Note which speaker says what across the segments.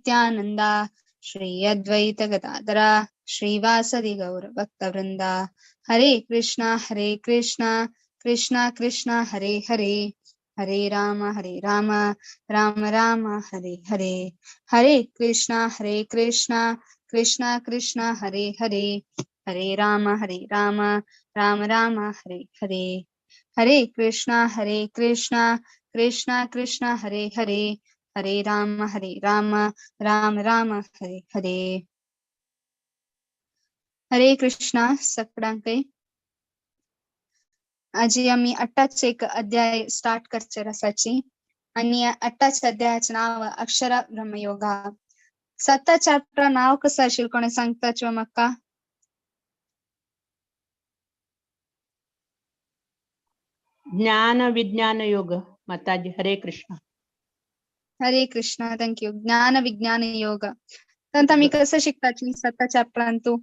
Speaker 1: Nityananda Shri Advaita Gadadhara Shrivasadi Gaura Bhakta Vrinda. Hare Krishna Krishna Krishna Hare Hare, Hare Ram Ram Ram Hare Hare. Hare Krishna Krishna Krishna Hare Hare, Hare Ram Ram Ram Hare Hare. Hare Krishna Krishna Krishna Hare Hare, Hare Ram Ram Ram Hare Hare. Hare Krishna सगळ्यांक. आजी आमी 8 एक अध्याय start करचे रसाची आणि 8 अध्यायाचे नाव अक्षर ब्रह्मयोगा. 7 chapter नाव कसं असेल कोणी सांगताच मक्का?
Speaker 2: ज्ञान विज्ञान योग. माताजी हरे कृष्ण.
Speaker 1: हरे कृष्ण, thank you. ज्ञान विज्ञान योग. तर आम्ही कसं शिकताची 7 चॅप्टरान तू?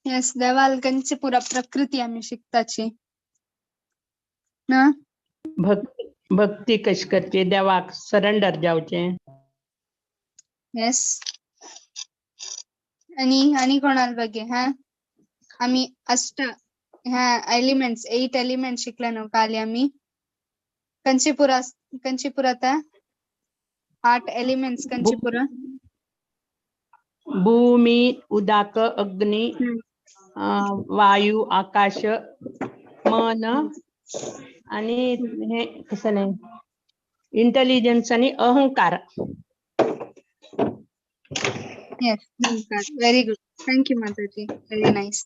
Speaker 1: येस, देवाल कंची पुरा प्रकृती आम्ही शिकताची ना.
Speaker 2: भक्ती कशी करची, देवाक सरेंडर जावचे.
Speaker 1: येस. आणि आणि कोणाल बगे हा आम्ही अष्ट ह्या एलिमेंट्स 8 एलिमेंट्स शिकले न्हू काल आम्ही. कंचीपुरा कंचीपुरात 8 एलिमेंट्स कंचीपुरा.
Speaker 2: भूमी उदाक अग्नी वायू आकाश मन आणि हे कसं नाही इंटेलिजन्स आणि अहंकार.
Speaker 1: Yes, very good. Thank you Mataji, very nice.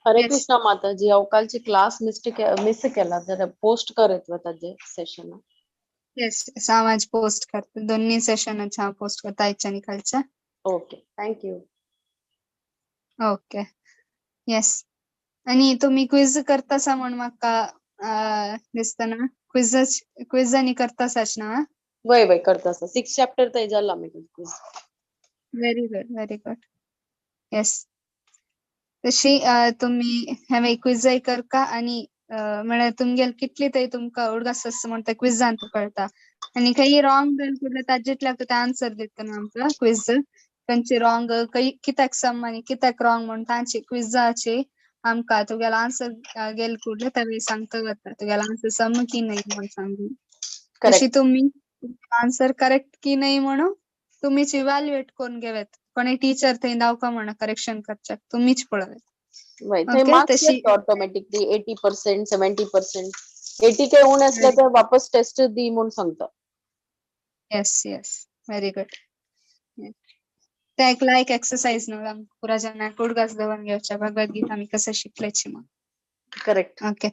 Speaker 3: Hare Krishna Mataji, हांव कालची क्लास मिस केला जरा पोस्ट करत ताजे सेशन.
Speaker 1: येस, हांव आज पोस्ट करता दोन्ही सेशनाचे हांव पोस्ट करता आयच्या आनी कालच्या.
Speaker 3: Okay, thank you.
Speaker 1: Okay, yes. आणि तुम्ही क्विज करतासा म्हण म्हाका दिसतना क्विज क्विज आनी करतासाच ना?
Speaker 3: वय वय करतासा. 6 चॅप्टर थंय जाला आमी quiz.
Speaker 1: Very good, very good. Yes, तशी तुम्ही हें क्विजय करका आणि म्हळ्यार तुमगेल कितली थंय तुमकां उडगास आसा म्हणटा क्विजान कळटा आनी खंय रॉंग जाल्यार कुठले ताजेतल्याक ते आन्सर दितना आमकां क्विज खंयचे रॉंग खंय कित्याक सम आनी कित्याक रॉंग म्हूण तांचे क्विजाचे आमकां तुगेलो आन्सर गेल कुडले तें सांगता वता तुगेलो आन्सर सम की न्हय म्हूण सांगून. तशी तुमी आन्सर करेक्ट की न्हय म्हणून तुमीच इव्हॅल्युएट करून घेवेत. कोणी टीचर थंय दावका म्हणा करेक्शन करच्याक तुमीच पळोवेत.
Speaker 3: तशी ऑटोमॅटिकली 80% 70% 80 के उणे असले तर वापस टेस्ट दी म्हणून सांगता.
Speaker 1: येस येस, व्हेरी गुड. ते एक लायक एक्सरसाइज न्हू आमकां पुरा जाणांक उडगास दवरून घेवच्या भगवद्गीता आमी कसं शिकल्याची मग.
Speaker 3: करेक्ट.
Speaker 1: ओके.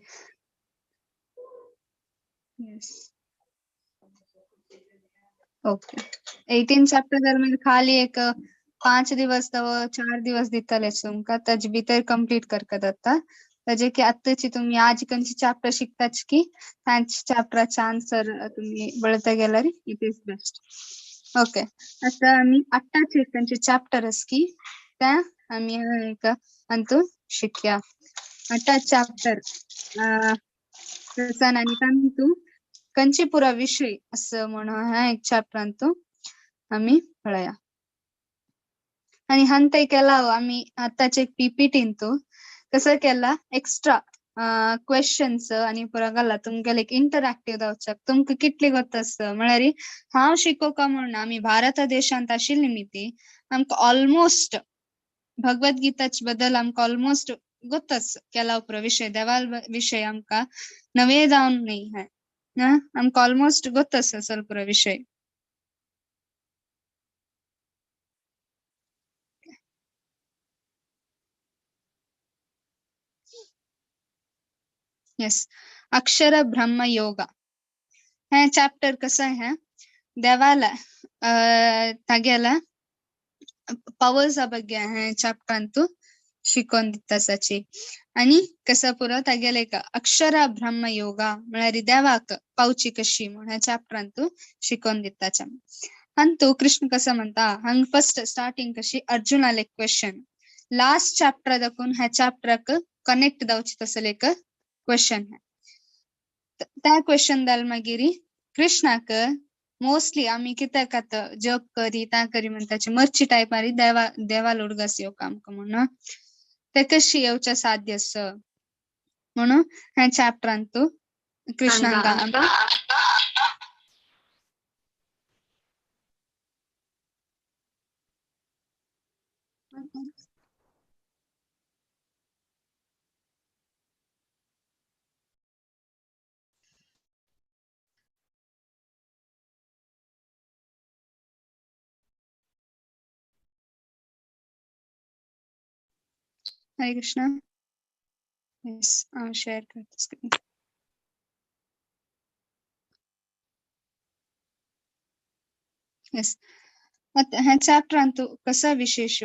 Speaker 1: येस. ओके, 18 चॅप्टर दरम्यान खाली एक 5 दिवस 4 दिवस दितले तुमकां ताजे भितर कंप्लीट करका जाता. ताजे की आत्ताची तुमी आज खंयचे चॅप्टर शिकताच की तांचे चॅप्टराचे आन्सर तुमी बळता गेल्यार it is best. Okay, आता आमी 8 खंयचे चॅप्टर आसा की त्या आमी एक अंतू शिकया. 8 चॅप्टर आनी तांतू कंचीपुरा विषय असं म्हणून ह्या एक चॅप्टरांतू आमी पळया. आणि हंतय केला आमी आताचे पीपीटींतू कसं केला एक्स्ट्रा क्वेश्चन्स आणि पुरा घाला तुमगेले एक इंटरॅक्टिव्ह जावच्याक तुमकां कितली गोत आसा म्हळ्यार हांव शिकोवका म्हणून आमी भारत देशांत आशिल्ली न्ही ती आमकां ऑलमोस्ट भगवद्गीताचे बद्दल आमकां ऑलमोस्ट गोत आसा केला पुरो विशय देवाल विशय आमकां नवे जावन न्ही हें आमकां ऑलमोस्ट गोत आसा सल पुरो विशय. येस, अक्षर ब्रह्म योगा हे चॅप्टर कसं आहे देवाला तागेला पवर्सा ಬಗ್ಗೆ हे चॅप्टरांतू शिकोवन दिता साची. आणि कसं पुरो तागेले एक अक्षर ब्रह्म योगा म्हळ्यार देवाक पावची कशी म्हण ह्या चॅप्टरांतू शिकोवन दिता. अंतू कृष्ण कसं म्हणता हांग फर्स्ट स्टार्टिंग कशी अर्जुनाले क्वेश्चन लास्ट चॅप्टर दाखून ह्या चॅप्टराक कनेक्ट जावची तसले एक क्वेश्चन. त्या क्वेश्चन जाल मागीर कृष्णाक मोस्टली आमी कित्याक आतां जप करी ता करी म्हणटाचे मरची टायपारी देवा देवा उडगास येवका आमकां म्हणून ते कशी येवच्या साध्य आसा म्हणून ह्या चॅप्टरान तूं कृष्णांक हरे कृष्णा. Yes, हांव शेअर करता स्क्रीन. येस, आतां ह्या चॅप्टरान तूं कसो विशेश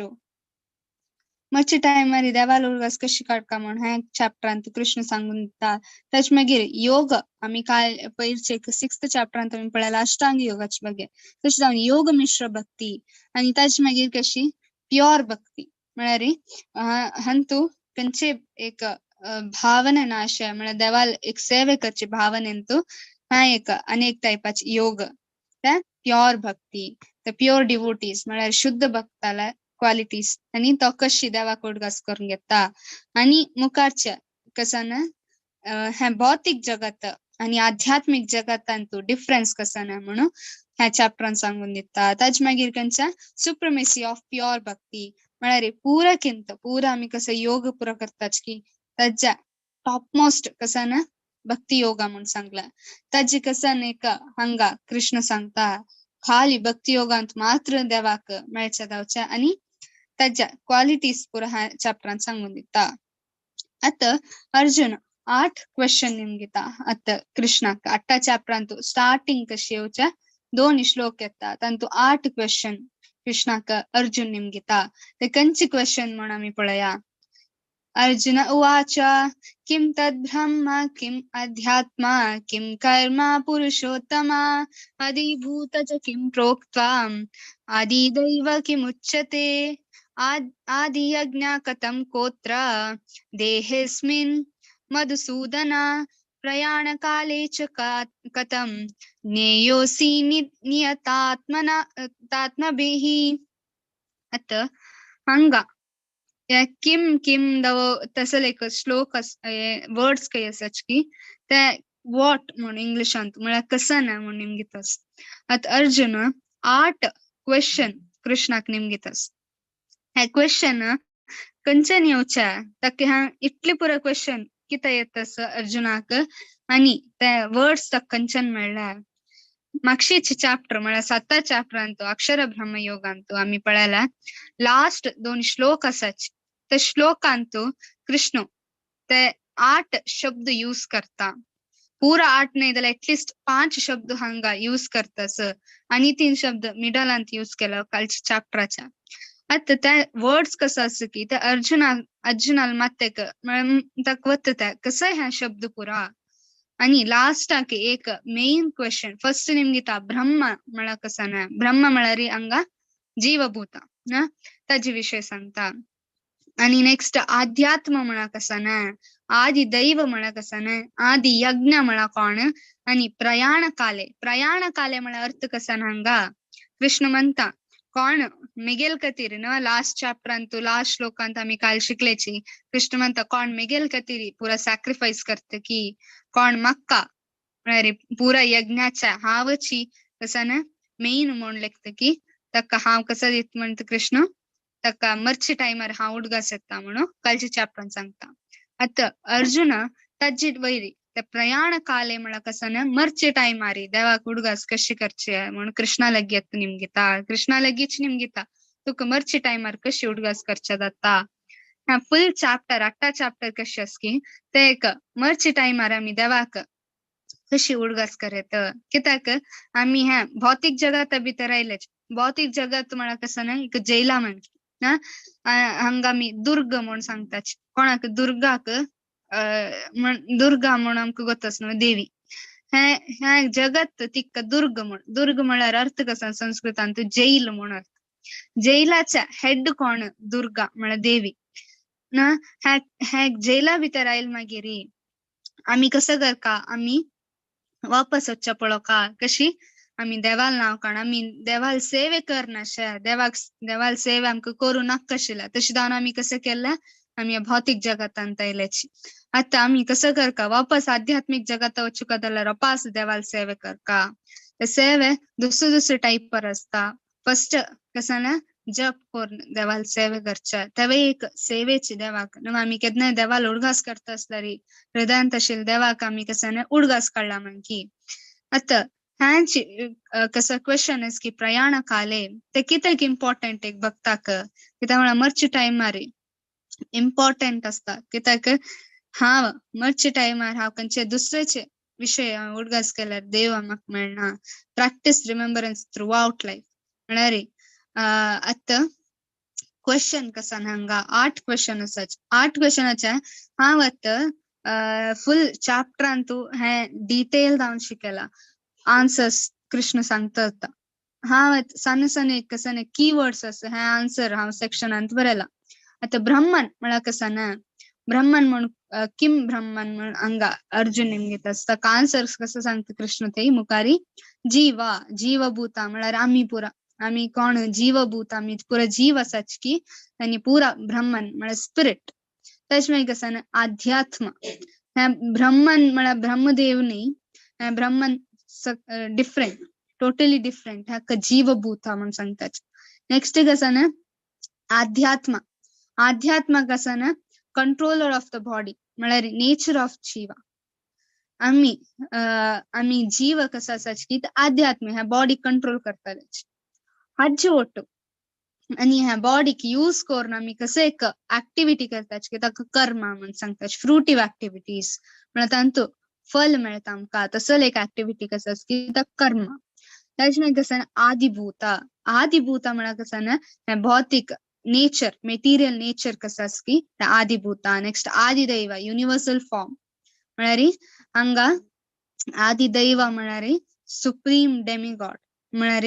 Speaker 1: मातशे टायमार देवाल उडगास कशी काडका म्हण ह्या चॅप्टरान तूं कृष्ण सांगून दिता. ताचे मागीर योग आमी काल पयरचे 6th चॅप्टरान आमी पळयला अष्टांग योगाचे ಬಗ್ಗೆ, तशें जावन योग मिश्र भक्ती आनी ताचे मागीर कशी प्योर भक्ती म्हळ्यार हंतू खंयचे एक भावना नाशय म्हळ्यार देवाल एक सेवे करची भावनेन तूं ह्या एक अनेक टायपाचे योग त्या प्योर भक्ती ते प्योर डिवोटीज म्हळ्यार शुद्ध भक्ताला क्वालिटीज आनी तो कशी देवाक उडगास करून घेता. आनी मुखारचे कसा ना हें भौतीक जगत आनी आध्यात्मीक जगतान तूं डिफरन्स कसा ना म्हणून ह्या चॅप्टरान सांगून दिता. ताजे मागीर खंयच्या सुप्रिमेसी ऑफ प्योर भक्ती म्हळ्यार पुरा किंत पुरा आमी कसो योग पुरो करतात की ताज्या टॉप मोस्ट कसा ना भक्ती योगा म्हूण सांगला. ताजी कसा न्ही का हांगा कृष्ण सांगता खाली भक्ती योगांत मात्र देवाक मेळच्या जावच्या आनी ताज्या क्वालिटीज पुरा ह्या चॅप्टरान सांगून दिता. आतां अर्जुन 8 क्वेश्चन निमगिता आतां कृष्णाक. 8 चॅप्टरांत स्टार्टिंग कशी येवच्या 2 श्लोक येता तांतू 8 क्वेश्चन कृष्णाक अर्जुन निमगिता. ते खंयचे क्वेश्चन म्हण आमी पळया. अर्जुन उवाच किं तद् ब्रह्म किम् अध्यात्म किं कर्म पुरुषोत्तम अधिभूत च किं प्रोक्त्वा आदिदैव किमुच्यते आदियज्ञ कथं कोत्र देहेऽस्मिन् मधुसूदन प्रयाणकाले च कथं ज्ञेयोऽसि नियतात्मना तात्मभिः. आतां हांगा किम किम दव तसले एक श्लोक वर्ड्स काही आसाच की ते what म्हणून इंग्लिशांत म्हळ्यार कसं ना म्हणून निमगितस. आतां अर्जुन 8 क्वेश्चन कृष्णाक निमगितस. हे क्वेश्चन खंयच्यान येवच्या ताका ह्या इतले पुरो क्वेश्चन कितें येता अर्जुनाक आनी ते वर्ड्स ताका खंयच्यान मेळ्ळ्या. मागशीच चॅप्टर म्हळ्यार 7 चॅप्टरांत अक्षर ब्रह्म योगांत आमी पळयला लास्ट 2 श्लोक आसाच ते श्लोकांत कृष्ण ते 8 शब्द यूज करता. पुरा 8 न्हय जाल्यार एटलिस्ट 5 शब्द हांगा यूज करता आनी 3 शब्द मिडलांत यूज केला कालच्या चॅप्टराच्या. आतां ते वर्ड्स कसो आसा की ते अर्जुनाल मात्तेक म्हळ्यार ताका वता ते कसो ह्या शब्द पुरा. आनी लास्टाक एक मेन क्वेश्चन फर्स्ट निमगिता ब्रह्म म्हळ्यार कसा ना, ब्रह्म म्हळ्यार हांगा जीवभूता ना ताजे विशय सांगता. आनी नेक्स्ट आध्यात्म म्हळ्यार कसा ना, आदि दैव म्हळ्यार कसा ना, आदि यज्ञ म्हळ्यार कोण आनी प्रयाण काले. प्रयाण काले म्हळ्यार अर्थ कसा ना हांगा कृष्ण म्हणटा कोण मेगेल खातीर न्हू लास्ट चॅप्टरांत लास्ट श्लोकांत आमी काल शिकलेची कृष्ण म्हणटा कोण मेगेल खातीर पुरा सॅक्रिफायस करता की कोण म्हाका म्हळ्यार पुरा यज्ञाच्या हांवची कसा ना मेन म्हूण लेखता की ताका हांव कसो दित म्हणटा कृष्ण ताका मरचे टायमार हांव उडगास येता म्हणून कालच्या चॅप्टरान सांगता. आतां अर्जुन ताजे वयरी ते प्रयाण काले म्हळ्यार कसो ना मरचे टायमार देवाक उडगास कशें करचे म्हणून कृष्णा लागीं येता निमगिता. कृष्णा लागींच निमगिता तुका मरचे टायमार कशी उडगास करचे जाता. ह्या फुल चॅप्टर 8 चॅप्टर कशें आसा की ते एक मरचे टायमार आमी देवाक कशी उडगास करत कित्याक आमी ह्या भौतीक जगात भितर आयलेच. भौतीक जगात म्हळ्यार कसो ना एक जैला म्हणटा ना हांगा आमी दुर्ग म्हूण सांगतात कोणाक दुर्गाक दुर्गा म्हूण आमकां गोत न्हू देवी ह्या जगत तिका दुर्ग म्हूण. दुर्ग म्हळ्यार अर्थ कसा संस्कृतांत जैल म्हूण अर्थ. जैलाच्या हेड कोण दुर्गा म्हळ्यार देवी. ना ह्या जेला भितर आयल मागीर आमी कसं करका, आमी वापस वच्चा पळोवका कशी आमी देवाल नांव काण आमी देवाल सेवे करनाशे, देवाक देवाल सेवे आमकां करूं नाका आशिल्लें. तशें जावन आमी कसं केलें, आमी ह्या भौतीक जगतांत आयल्याची. आतां आमी कसं करका वापस आध्यात्मीक जगता वचूंक जाल्यार वापस देवाल सेवे करका. ते सेवे दुसरे दुसरे टायपार आसता. फर्स्ट कसं ना जप करून देवाल सेवे करचे, तेवूय एक सेवेची देवाक. न्हू आमी केन्नाय देवाल उडगास करता आसल्यार हृदयांत आशिल्ल्या देवाक आमी कसं ना उडगास काडला मागीर. आतां ह्यांची कसं क्वेश्चन आसा की प्रयाण काले ते कित्याक इम्पॉर्टंट एक भक्ताक, कित्याक म्हळ्यार मरचे टायमार इम्पॉर्टंट आसता. कित्याक हांव मरचे टायमार हांव खंयचे दुसरेचे विशय हांव उडगास केल्यार देव म्हाका मेळना. Practice remembrance through out life म्हळ्यार आतां क्वेश्चन कसा हांगा 8 क्वेश्चन आसात. 8 क्वेश्चनाचे हांव आतां फुल चॅप्टरान तूं हें डिटेल जावन शिकयला. आन्सर्स कृष्ण सांगता आतां. हांव सಣ್ण सण्ण एक कसं कीवर्ड्स आसा हें आन्सर हांव सेक्शनांत बरयला. आतां ब्रह्मन म्हळ्यार कसं ना, ब्रह्मन म्हण किम ब्रह्मन म्हण हांगा अर्जुन निमगीत आसता. ताका आन्सर्स कसं सांगता कृष्ण थंय मुखारी जीवा जीवभूता म्हळ्यार आमी पुरा आमी कोण जीवभूत, आमी पुरा जीव आसाच की आनी पुरा ब्रह्मन म्हळ्यार स्पिरिट. तशें मागीर कसं ना आध्यात्म, हें ब्रह्मन म्हळ्यार ब्रह्मदेव न्ही, हें ब्रह्मन डिफरंट, टोटली डिफरंट, हाका जीवभूता म्हण सांगतात. नेक्स्ट कसं ना आध्यात्म, आध्यात्म कसं ना कंट्रोलर ऑफ the body म्हळ्यार नेचर ऑफ जीवा. आमी आमी जीव कसो आसाच की आध्यात्म ह्या बॉडी कंट्रोल करताले हाजे ಒಟ್ಟು आनी ह्या बॉडीक यूज करून आमी कसं एक एक्टिविटी करतात की ताका कर्म म्हण सांगतात. फ्रुटीव एक्टिविटीज म्हळ्यार तांतू फल मेळटा आमकां, तसो एक एक्टिविटी कसं आसा की ताका कर्म. ताजे मागीर कसं आदिभूता, आदिभूता म्हळ्यार कसं ना हें भौतीक नेचर, मेटिरियल नेचर कसं आसा की आदिभूता. नेक्स्ट आदिदैव, युनिवर्सल फॉर्म म्हळ्यार हांगा आदिदैव म्हळ्यार सुप्रीम डेमिगॉड म्हळ्यार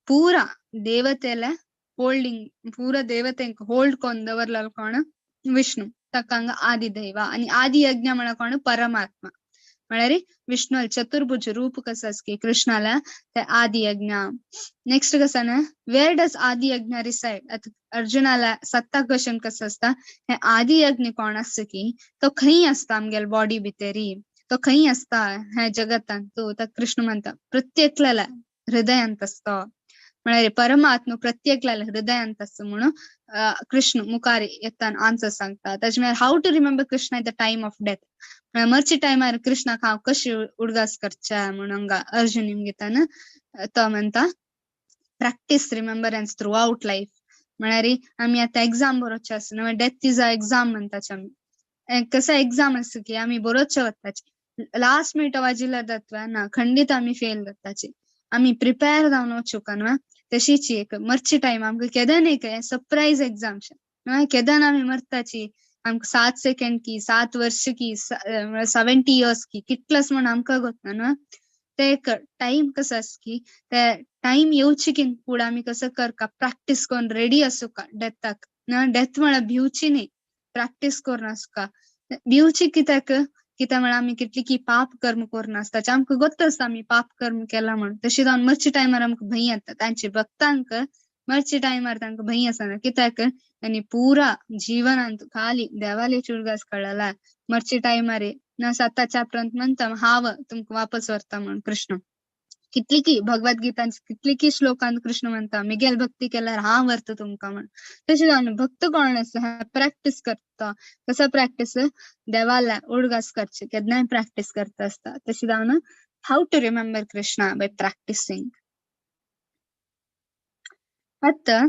Speaker 1: पूरा देवतेला होल्डिंग, पूरा देवतेंक होल्ड कोन दवरलेलो कोण विष्णु, ताका हांगा आदिदैव. आनी आदियज्ञ म्हळ्यार कोण परमात्मा म्हळ्यार विष्णु चतुर्भुज रूप कसं आसा की कृष्णाला ते आदियज्ञ. नेक्स्ट कसं ना वेर डज आदियज्ञ रिसायड. आतां अर्जुनाला सत्ता क्वेश्चन कसं आसता, हें आदियज्ञ कोण आसता की तो खंय आसता आमगेले बॉडी भितरी, तो खंय आसता ह्या जगतांत, तो ताका कृष्ण म्हणटा प्रत्येकल्याला हृदयांत आसता. म्हळ्यार परमात्मा प्रत्येकल्याला हृदयांत आसता म्हणून कृष्ण मुखार येता आन्सर सांगता. ताजे मागीर how to remember Krishna at the time of death म्हळ्यार मरचे टायमार कृष्णाक हांव कशी उडगास करचे म्हणून हांगा अर्जुन निमगिताना तो म्हणटा practice remembrance through out life. म्हळ्यार आमी आतां एग्जाम बरोवचे आसा न्हू, डेथ is a exam म्हणटाचे आमी. कसो एग्जाम आसता की आमी बरोवचे वताचे, लास्ट मिनट वाजिल्यार जाता ना खंडीत आमी फेल जाताचे. आमी प्रिपेर जावन वचूंक न्हू, तशीच एक मरचे टायम आमकां केदन एक सरप्रायज एग्जाम न्हू, केदन आमी मरताची आमकां 7 सेकेंड की 7 वर्ष की 70 इयर्स की कितलोच म्हण आमकां गोतना न्हू. ते एक टायम कसो आसा की ते टायम येवची की फुडें आमी कसं करका प्रॅक्टीस करून रेडी आसूंका डेथाक. डेथ म्हळ्यार भिवची न्ही, प्रॅक्टीस करून आसूंका. भिवची कित्याक, कित्याक म्हळ्यार आमी कितली की पाप कर्म करून आसता, आमकां गोत्त आसता आमी पाप कर्म केला म्हणून. तशें जावन मरचे टायमार आमकां भंय येता. तांचे भक्तांक मरचे टायमार तांकां भंय आसना, कित्याक आनी पुरा जीवनांत खाली देवाले उडगास कळला मरचे टायमार ना. 7 चॅप्टरांत म्हणटा हांव तुमकां वापस व्हरता म्हणून कृष्ण. कितली की भगवद्गीतांची कितली की श्लोकांत कृष्ण म्हणटा मिगेल भक्ती केल्यार हांव व्हरता तुमकां म्हणून. तशें जावन भक्त कोण आसा प्रॅक्टीस करता. कसो प्रॅक्टीस, देवाला उडगास करचे केन्नाय प्रॅक्टीस करता आसता. तशें जावन how to remember Krishna by practicing. आतां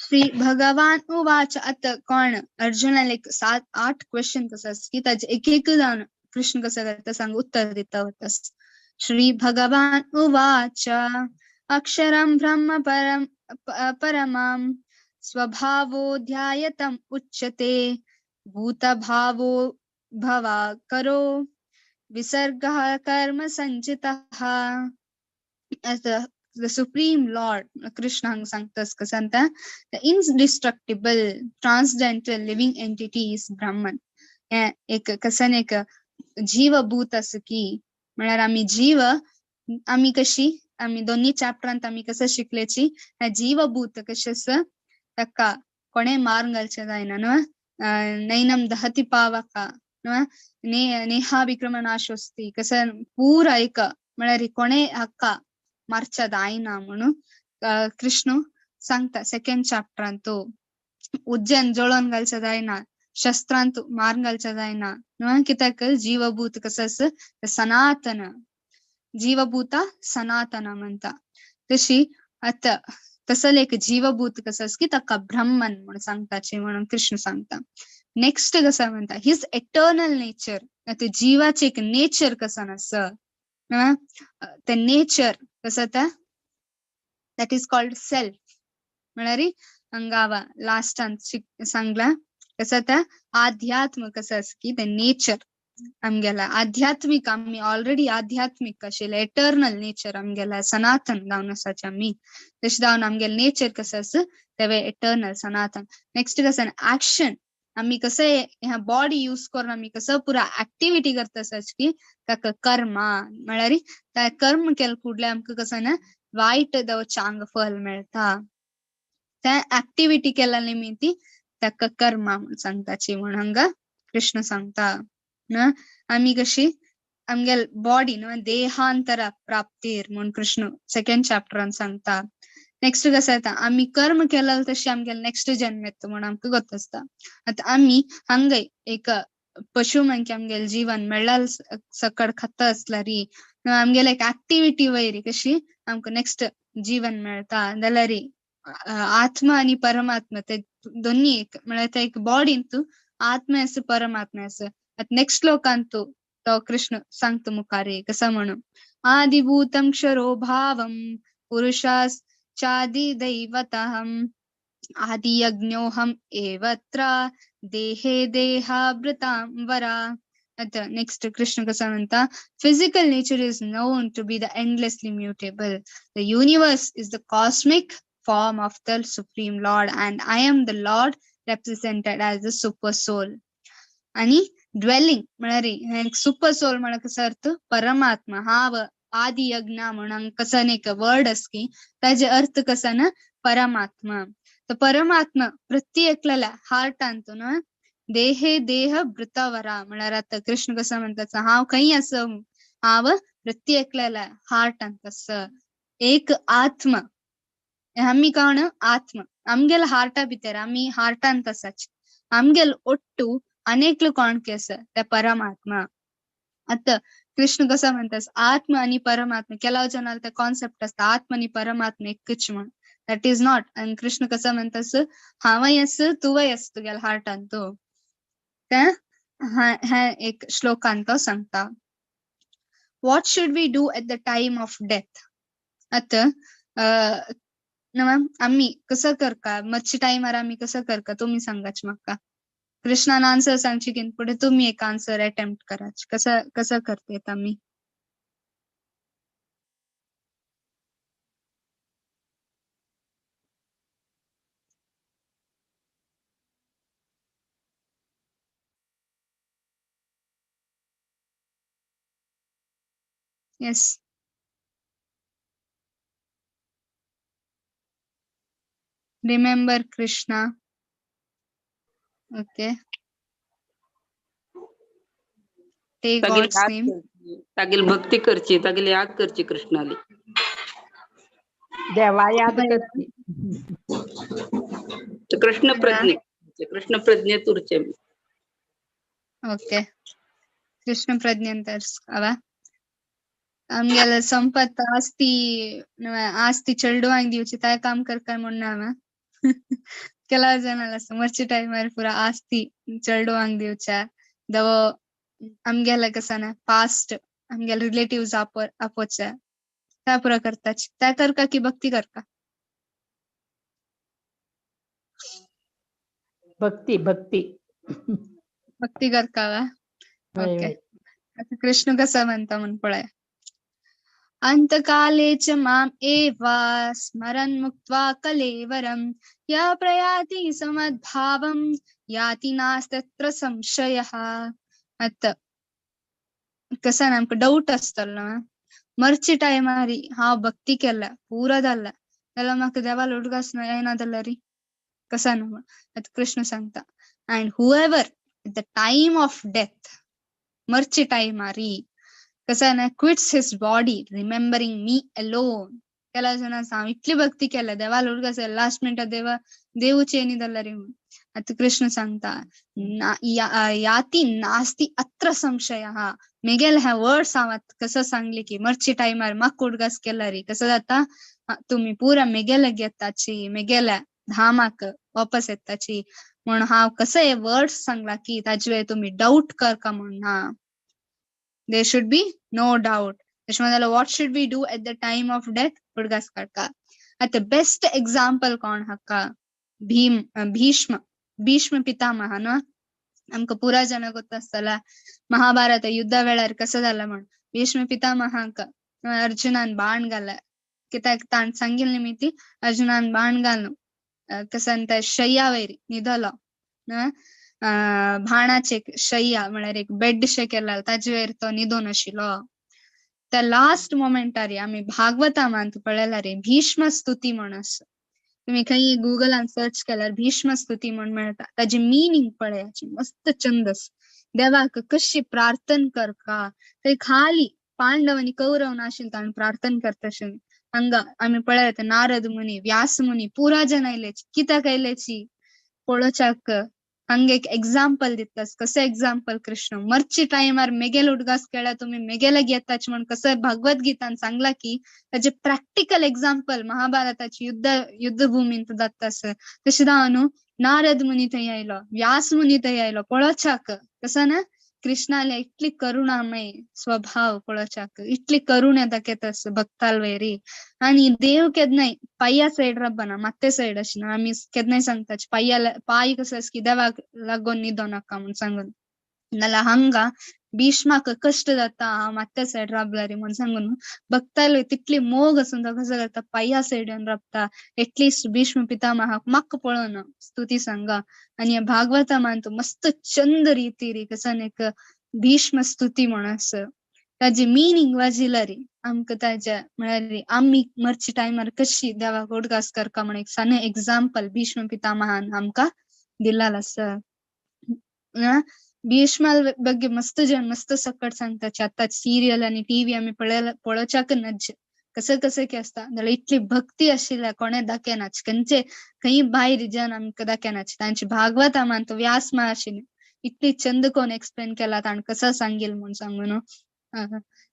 Speaker 1: श्री भगवान उवाच. आतां कोण अर्जुनाले एक 7-8 क्वेश्चन कसो आसा की ताजे एक एक जावन कृष्ण कसो करता सांग उत्तर दिता वता. श्री भगवान उवाच अक्षरं ब्रह्म परम परमं स्वभावो ध्यायतम् उच्यते भूतभावो भवा करो विसर्गः कर्म संचितः. The supreme lord Krishna हांगा सांगता कसं सांगता, the indestructible transcendental living entity is Brahman. हे एक कसन एक जीवभूत आसा की म्हळ्यार आमी जीव, आमी कशी आमी दोन्ही चॅप्टरांत आमी कसं शिकलेची, जीवभूत कशें आसा ताका कोणें मारून घालचें जायना न्हू, नैनम दहती पावका न्हू, नेहा विक्रमनाशोस्ती कसं पूरा एक म्हळ्यार कोणें हाका मारच्या जायना म्हणून कृष्ण सांगता सेकंड चॅप्टरांत. तो उज्जैन जळोवन घालचें जायना, शस्त्रांत मारून घालचें जायना न्हू, कित्याक जीवभूत कसं आसा सनातन, जीवभूता सनातन म्हणता. तशी आतां तसले एक जीवभूत कसं आसा की ताका ब्रह्मन म्हणून सांगताचे म्हणून कृष्ण सांगता. नेक्स्ट कसं म्हणता his eternal nature, आतां जीवाचे एक नेचर कसं आसा ते नेचर कसं आतां that is called self. म्हळ्यार हांगा लास्टान सांगला कसं आतां आध्यात्म कसं आसा की ते नेचर आमगेला आध्यात्मिक, आमी ऑलरेडी आध्यात्मिक आशिल्ले एटर्नल नेचर आमगेला सनातन जावन आसाचे आमी, तशें जावन आमगेलें नेचर कसं आसा तेवे एटर्नल सनातन. नेक्स्ट कसं ऍक्शन, आमी कसं ह्या बॉडी यूज करून आमी कसं पुरा ऍक्टिव्हिटी करता आसाच की ताका कर्मा म्हळ्यार त्या कर्म केले कुडले आमकां कसं ना वायट चांग फल मेळटा, त्या ऍक्टिव्हिटी केल्या निमित्ती ताका कर्मा म्हूण सांगताची म्हूण हांगा कृष्ण सांगता. ना आमी कशी आमगेल बॉडी न्हू देहांतर प्राप्तीर म्हूण कृष्ण सेकंड चॅप्टरान सांगता. नेक्स्ट कसं येता आमी कर्म केलं तशी आमगेल नेक्स्ट जन्म येता म्हूण आमकां गोत आसता. आतां आमी हांगय एक पशु म्हणके आमगेल जीवन मेळ्ळा सकड खाता आसल्यारी आमगेले एक ऍक्टिव्हिटी वयरी कशी आमकां नेक्स्ट जीवन मेळटा जाल्यार आत्मा आनी परमात्मा ते दोन्ही एक म्हळ्यार ते एक बॉडींतू आत्मा आसा परमात्मा आसा. आतां नेक्स्ट श्लोकांतू तो कृष्ण सांगता मुखार कसं म्हणून आदिभूतं क्षरो भावं पुरुषाश्चादिदैवतहं आदियज्ञोऽहम् एवत्र देहे देहाभृतां वरा. आतां नेक्स्ट कृष्ण कसं म्हणता physical nature is known to be the endlessly mutable, the universe is the cosmic form of the supreme lord and I am the lord represented as the super soul. आणि ड्वेलिंग म्हळ्यार super सोल म्हळ्यार कसो अर्थ परमात्मा हांव आदि यज्ञ म्हणून कसं एक वर्ड आसा की ताजे अर्थ कसा ना परमात्मा. तर परमात्मा प्रत्येकल्या हार्टांत न्हू देहे देह भृतवरा म्हळ्यार आतां कृष्ण कसं म्हणटा हांव खंय आसा, हांव प्रत्येकल्या हार्टांत आसा. एक आत्मा आमी कोण आत्मा आमगेल हार्टा भितर आमी हार्टांत आसाच, आमगेल ಒಟ್ಟು अनेकलो कोण आसा ते परमात्मा. आतां कृष्ण कसं म्हणता आत्मा आणि परमात्मा ಕೆಲವು जनाला ते कॉन्सेप्ट आसता आत्मा आणि परमात्मा एकच म्हण, that is not. आणि कृष्ण कसं म्हणता हांवय आसा तुवय आसा तुगेल्या हार्टांत, ते हे एक श्लोकांत तो सांगता. What should we do at the time of death. आतां आमी कसं करका मरच्या टायमार आमी कसं करका तुमी सांगाच म्हाका. कृष्णान आन्सर सांगची की पुढे तुम्ही एक आन्सर अटेम्प्ट कराच कसं कसं करतेत आमी. Yes, remember Krishna. Okay, take God's name.
Speaker 4: तागेली भक्ती करची, तागेली याद करची कृष्णाली,
Speaker 2: देवा याद करची,
Speaker 4: कृष्ण प्रज्ञे, कृष्ण प्रज्ञेत उरचे.
Speaker 1: ओके, कृष्ण प्रज्ञेन तर हवा आमगेले संपत आस्ती आस्ती चेडवांक दिवची काय काम करता म्हण ना हांवें. ಕೆಲವು ಜನ मरच्या टायमार पुरा आस्ती चेडवांक दिवच्या दवो आमगेले कसं ना पास्ट आमगेले रिलेटिव्स आपोवचे त्या पुरा करताच, त्या करका की भक्ती करका?
Speaker 2: भक्ती भक्ती
Speaker 1: भक्ती करका वा. ओके, आता कृष्ण कसं म्हणता म्हण पळय. अंतकाले च माम एव स्मरन् मुक्त्वा कलेवरं या प्रयाति समद्भावं याति नास्तत्र संशयः. आतां कसं ना आमकां डाऊट आसतलो ना मरचे टायमारी हांव भक्ती केल्या पुरो जाल्या जाल्यार म्हाका देवालो उडगास येना जाल्यार कसं ना. आतां कृष्ण सांगता and whoever at the time of death मरचे टायमारी कसं ना quits his body remembering me alone. केला जाणा हांव इतली भक्ती केल्या देवालो उडगास लास्ट मिनटा देवा देवूच येनी जाल्यार म्हणून. आतां कृष्ण सांगता याती नास्ती अत्र संशयः. मेगेले हे वर्ड्स हांव आतां कसं सांगले की मरचे टायमार म्हाका उडगास केल्यार कसं जाता तुमी पुरा मेगेले घेताची मेगेल्या धामाक वापस येताची म्हणून हांव कसं हे वर्ड्स सांगला की ताजे वयर तुमी डाऊट करका म्हूण ना. There should be no doubt. तशें जाल्यार what should we do at the time of death? उडगास काडका. आतां बेस्ट एग्जाम्पल कोण हाका? भीम भीष्म भीष्म पितामह न्हू. आमकां पुरा जाणां गोत्त आसतला महाभारत युद्धा वेळार कसं जालां म्हण. भीष्म पितामहाक अर्जुनान बाण घाला कित्याक ताण सांगिल्ले निमित्ती अर्जुनान बाण घालून कसं त्या शय्या वयर न्हिदलो भाणाचे शय्या म्हळ्यार एक बेड शे केला ताजे वयर तो न्हिदोन आशिल्लो. त्या लास्ट मोमेंटारी आमी भागवतामांत पळयला रे भीष्म स्तुती म्हण आसा. तुमी खंय गुगलान सर्च केल्यार भीष्म स्तुती म्हण मेळटा. ताजी मिनींग पळयाची मस्त चंद आसा. देवाक कशी प्रार्थन करका थंय खाली पांडव आनी कौरव नाशिल्ले ताणें प्रार्थन करता अशें. हांगा आमी पळयता नारद मुनी व्यास मुनी पुरा जन आयलेची कित्याक आयलेची पळोवच्याक. हांगा एक एग्जाम्पल दितास कसं एग्जाम्पल कृष्ण मरचे टायमार मेगेल उडगास केळ्या तुमी मेगेले घेताच म्हण कसं भगवत गीतान सांगला की ताजे प्रॅक्टिकल एग्जाम्पल महाभारताची युद्धभूमींत जाता. तशें जावन न्हू नारद मुनी थंय आयलो व्यास मुनी थंय आयलो पळोवच्याक कसं ना कृष्णाले इतली करुणामय स्वभाव पळोवच्याक इतली करुणा दाखयता भक्ताल वयरी. आनी देव केन्नाय पांया सायड राबना माथ्या सायड आशिना. आमी केन्नाय सांगता पांया पांय कसो आसा की देवाक लागून न्हिदो नाका म्हूण सांगून. नाल्यार हांगा भीष्माक कश्ट जाता हांव माथ्या सायड राबला रे म्हूण सांगून भक्ताल तितली मोग आसून तो कसो करता पांया सायडीन राबता. एटलिस्ट भीष्म पितामहाक म्हाका पळोवन स्तुती सांगा. आनी भागवतामान मस्त चंद रिती कसं एक भीष्म स्तुती म्हण आसा ताजी मिनींग वाजिला रे आमकां ताज्या म्हळ्यार आमी मरचे टायमार कशी देवाक उडगास करका म्हण एक सादें एग्जाम्पल भीष्म पितामहान आमकां दिल्लें आसा. भीष्मा ಬಗ್ಗೆ मस्त जन मस्त सकट सांगता. आतां सिरियल आनी टीव्ही आमी पळोवच्याक नज कसं कसं की आसता जाल्यार इतली भक्ती आशिल्ल्या कोणे दाखयनाच खंयचे खंय भायर जन आमकां दाखयनाच. तांची भागवतामान तो व्यास महर्षीन इतली चंद कोण एक्सप्लेन केला ताणें कसं सांगील म्हूण सांगून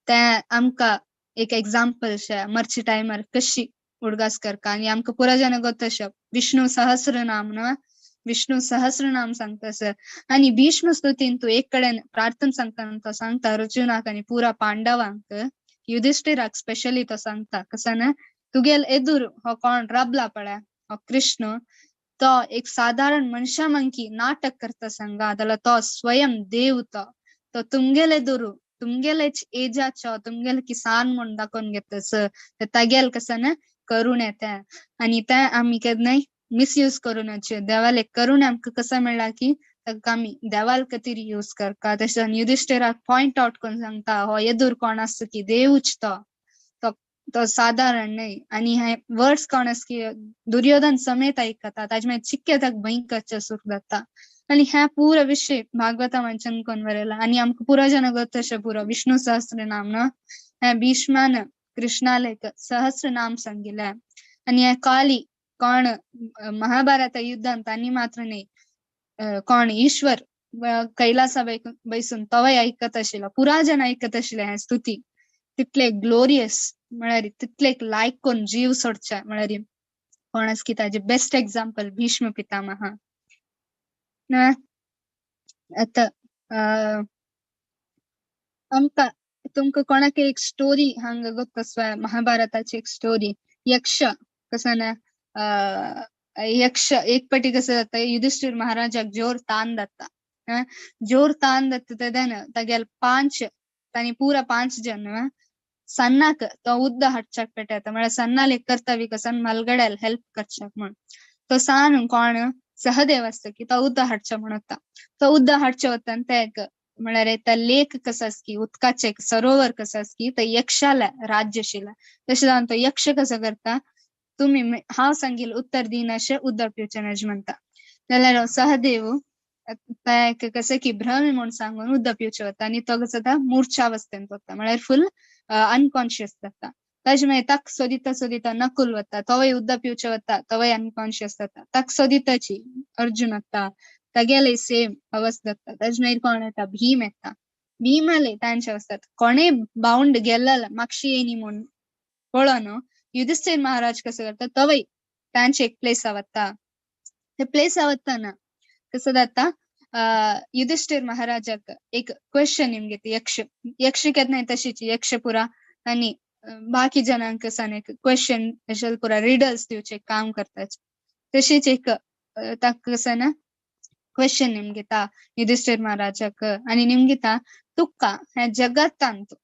Speaker 1: ते आमकां एक एग्जाम्पल शे मरचे टायमार कशी उडगास करका. आनी आमकां पुरा जाणां गोत्त अशें विष्णु सहस्रनाम न्हू विष्णु सहस्रनाम सांगता सर. आनी भीष्म स्तुतीन तूं एक कडेन प्रार्थना सांगता तो सांगता अर्जुनाक आनी पुरा पांडवांक युधिष्ठिराक स्पेशली तो सांगता कसं ना तुगेल एदूर हो कोण राबला पळय हो कृष्ण तो एक साधारण मनशा मंकी नाटक करता सांगा जाल्यार तो स्वयं देव तो तो तुमगेले दुरू तुमगेलेच एजाचो तुमगेले किसान म्हूण दाखोवन घेता सर. तागेल कसं ना करून येता आनी ते आमी केन्नाय मिसयूज करूं नये. देवाले करुणा आमकां कसं मेळ्ळा की ताका आमी देवाल खातीर यूज करका. तशें युधिष्ठिराक पॉयंट आउट करून सांगता हो येदूर कोण आसता की देवूच तो तो साधारण न्हय. आनी हे वर्ड्स कोण आसा की दुर्योधन समेत आयकता ताजे मागीर चिक्के ताका भंय सुरू जाता. आनी हे पुरो विशय भागवता वाचन करून बरयला. आनी आमकां पुरो जाणां गोत्त अशें पुरो विष्णु सहस्रनाम न्हू हें भीष्मान कृष्णाले सहस्रनाम सांगिल्लें. आनी हे काली कोण महाभारत युद्धांत तांणी मात्र न्हय कोण ईश्वर कैलासा बैसून तोवय आयकत आशिल्लो पुरा जन आयकत आशिल्ले हें स्तुती. तितले ग्लोरियस म्हळ्यार तितले लायक कोण जीव सोडचे म्हळ्यार कोण आसा की ताजे बेस्ट एग्जाम्पल भीष्म पितामह. आतां आमकां तुमकां कोणाक एक स्टोरी हांगा गोत्त आसा महाभारताची एक स्टोरी यक्ष कसं ना यक्ष एक पटी कसं जाता युधिष्ठिर महाराजाक जोर तान जाता जोर तान जाता तेन्ना तागेले पांच तांणी पुरा 5 जन सन्नाक तो उद्द हाडच्याक पेटयता म्हळ्यार सन्नाल एक कर्तव्य कसन मलगड्याल हेल्प करच्याक म्हण. तो सान कोण सहदेव आसता की तो उद्द हाडच्या म्हण वता. तो उद्द हाडचे वता ते एक म्हळ्यार त्या लेक कसो आसा की उदकाचें एक सरोवर कसो आसा की ते यक्षाला राज्यशिला. तशें जावन तो यक्ष कसो करता, तुमी हांव सांगील उत्तर दिनाशें उदक पिवचें नाज म्हणटा. जाल्यार सहदेव एक कसं की भ्रम म्हूण सांगून उदक पिवचें वता आनी तो कसो जाता मूर्छावस्थेंत वता, म्हळ्यार फूल अनकॉन्शियस जाता. ताजे मागीर ताक सोदिता सोदिता नकुल वता, तोवय उदक पिवचें वता, तोवय अनकॉन्शियस जाता. ताक सोदिताची अर्जुन वता, तागेले सेम अवस्था जाता. ताजे मागीर कोण येता, भीम येता. भीमाले तांचे अवस्था कोणेय बाउंड गेल्ला मागशी येयनी म्हूण पळोवन युधिष्ठिर महाराज कसो करता, तोवय तांचे एक प्लेसा वता. ते प्लेसा वतना कसो जाता, युधिष्ठिर महाराजाक एक क्वेश्चन निमगेता यक्ष. यक्ष केन्नाय तशीच यक्षपुरा आनी बाकी जनांक सान एक क्वेश्चन अशें पुरा रिडल्स दिवचें काम करताच. तशीच एक ताका कसं ना क्वेश्चन निमगेता युधिष्ठिर महाराजाक आनी निमगेता तुका हे जगतांतु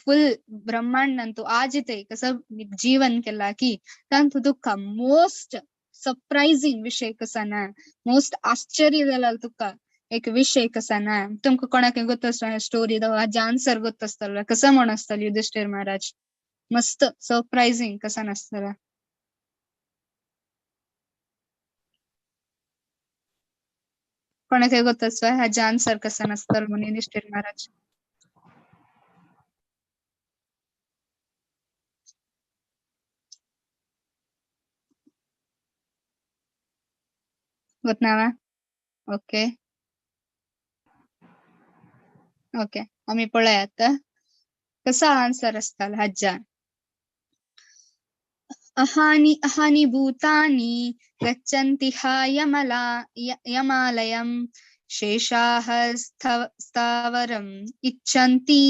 Speaker 1: फुल ब्रह्मांडांतु आज ते कसं जीवन केला की तांतु तुका मोस्ट सरप्राइजिंग विषय कसा ना, मोस्ट आश्चर्य जाला तुका एक विषय कसा ना. तुमकां कोणाक गोत आसता स्टोरी हाजे आन्सर गोत आसतलो कसं म्हण आसतलो युधिष्ठिर महाराज, मस्त सरप्राइजिंग कसा नासतला. कोणाक गोत आसता हाजे आन्सर कसा नासतलो म्हणून युधिष्ठिर महाराज. गोत ना? ओके ओके आमी पळयात कसा आन्सर आसतालो हाज्या. अहानि अहानि भूतानि गच्छन्ति हा यमालयं शेषाः स्थावरम् इच्छन्ति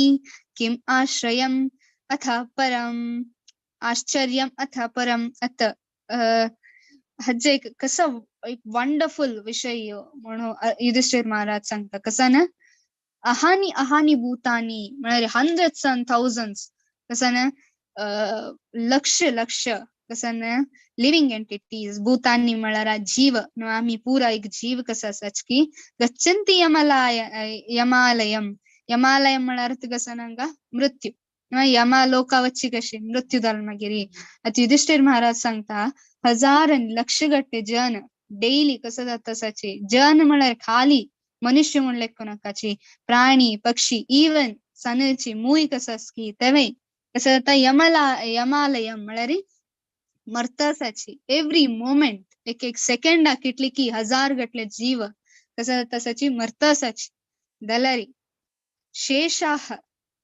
Speaker 1: किम् आश्रयम् अथ परम् आश्चर्यम् अथ परम्. अत हाजे एक कसो एक वंडरफुल विषय म्हणून युधिष्ठिर महाराज सांगता. कसा ना, अहानि अहानि भूतानि म्हळ्यार हंड्रेड्स अँड थावजंड्स कसं ना, लक्ष लक्ष कसं ना लिव्हिंग एंटिटीज. भूतानी म्हळ्यार जीव न्हू, आमी पुरा एक जीव कसो आसाच की गच्छन्ति यमालयम. यमालयम म्हळ्यार कसं ना हांगा मृत्यू, यमा लोका वच्ची कशी मृत्यू जालो मागीर. आतां युधिष्ठिर महाराज सांगता हजार आनी लक्ष गट्टे जन डेली कसो जाता साची. जन म्हळ्यार खाली मनुष्य म्हूण लेखू नाकाची, प्राणी पक्षी इवन सनची मूय कसो आसा की तेवय कसो जाता यमालयम म्हळ्यार मरतासाची. एवरी मोमेंट एक एक सेकंडाक कितली की हजार गटले जीव कसो जाता साची मरतासाची. जाल्यार शेषाः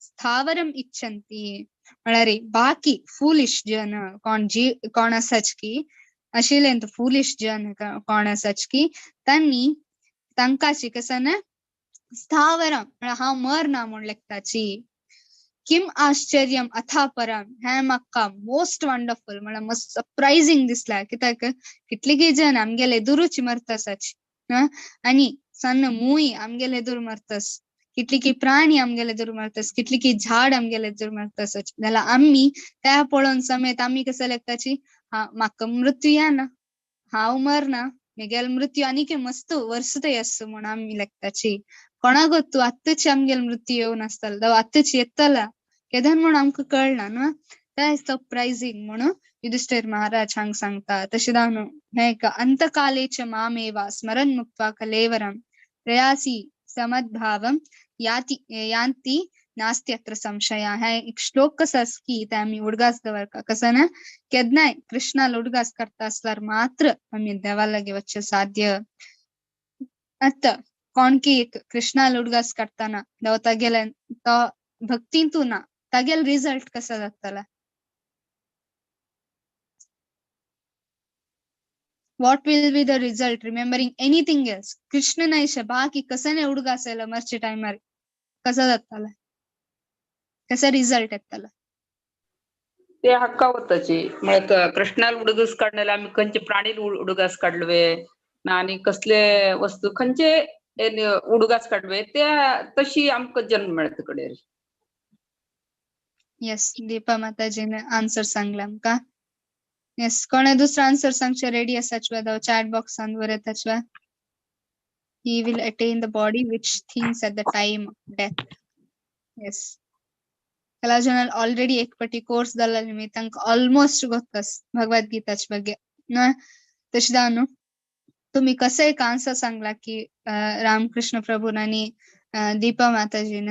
Speaker 1: स्थावरम इच्छन्ति म्हळ्यार बाकी फुलिश जन कोण जी कोण आसाच की आशिल्ले फुलिश जन कोण आसाच की तांणी तांकांची कसं ना स्थावरम म्हळ्यार हांव मरना म्हूण लेखताची. किम आश्चर्यम अथा परम हें म्हाका मोस्ट वंडरफुल म्हळ्यार मस्त सरप्रायझींग दिसला. कित्याक कितले जन आमगेले दुरूच मरतासाची आनी सन्न मूय आमगेले दूर मरतास, कितली की प्राणी आमगेले दूर मरतास, कितली की झाड आमगेले दूर मरतास. जाल्यार आमी त्या पळोवन समेत आमी कसं लेखताची हा म्हाका मृत्यू येना, हांव मरना, म्हगेलो मृत्यू आनीक मस्त वर्सतय आसू म्हूण आमी लेखताची. कोणाक तूं आत्तच आमगेलो मृत्यू येवन आसतलो, आत्तच येतला केदन म्हूण आमकां कळना न्हू. तें सरप्रायझींग म्हणून युधिष्ठिर महाराज हांगा सांगता. तशें जावन हें एक अंतकाले च मामेव स्मरन् मुक्त्वा कलेवरं प्रयासी समद्भावं याति यान्ति नास्ति अत्र संशय. हें एक श्लोक कसो आसा की ते आमी उडगास दवरता. कसो ना केन्नाय कृष्णाल उडगास करता आसल्यार मात्र आमी देवा लागीं वचचें साध्य. आतां कोण की एक कृष्णाल उडगास करतना देव तागेले तो भक्तींतू ना, तागेलो रिजल्ट कसो जातलो? What will be the result remembering anything else? Krishna नायशे बाकी कसने उडगास येयलो मरचे टायमार कसो जातलो, कसो रिजल्ट येतलो?
Speaker 4: ते हक्का वताची म्हळ्यार कृष्णाल उडगास काडलेले आमी खंयचे प्राणी उडगास काडलवे ना आनी कसले वस्तू खंयचे उडगास काडवे ते तशी आमकां जन्म मेळता कडेन.
Speaker 1: येस, दीपा माताजीने आन्सर सांगला आमकां. येस, कोणे दुसरो आन्सर सांगचे रेडी आसाच chat बॉक्सान बरयताच. He will attain the body which thinks at the time of death. Yes. ಕೆಲವು ಜನ ಆಲ್ರೆಡಿ एक पटी कोर्स जाल्ला निमी तांकां ऑलमोस्ट ಗೊತ್ತस भगवद्गीताच्या ಬಗ್ಗೆ. तशें जावन तुमी कसं एक आन्सर सांगला की रामकृष्ण प्रभून आनी दीपा माताजीन,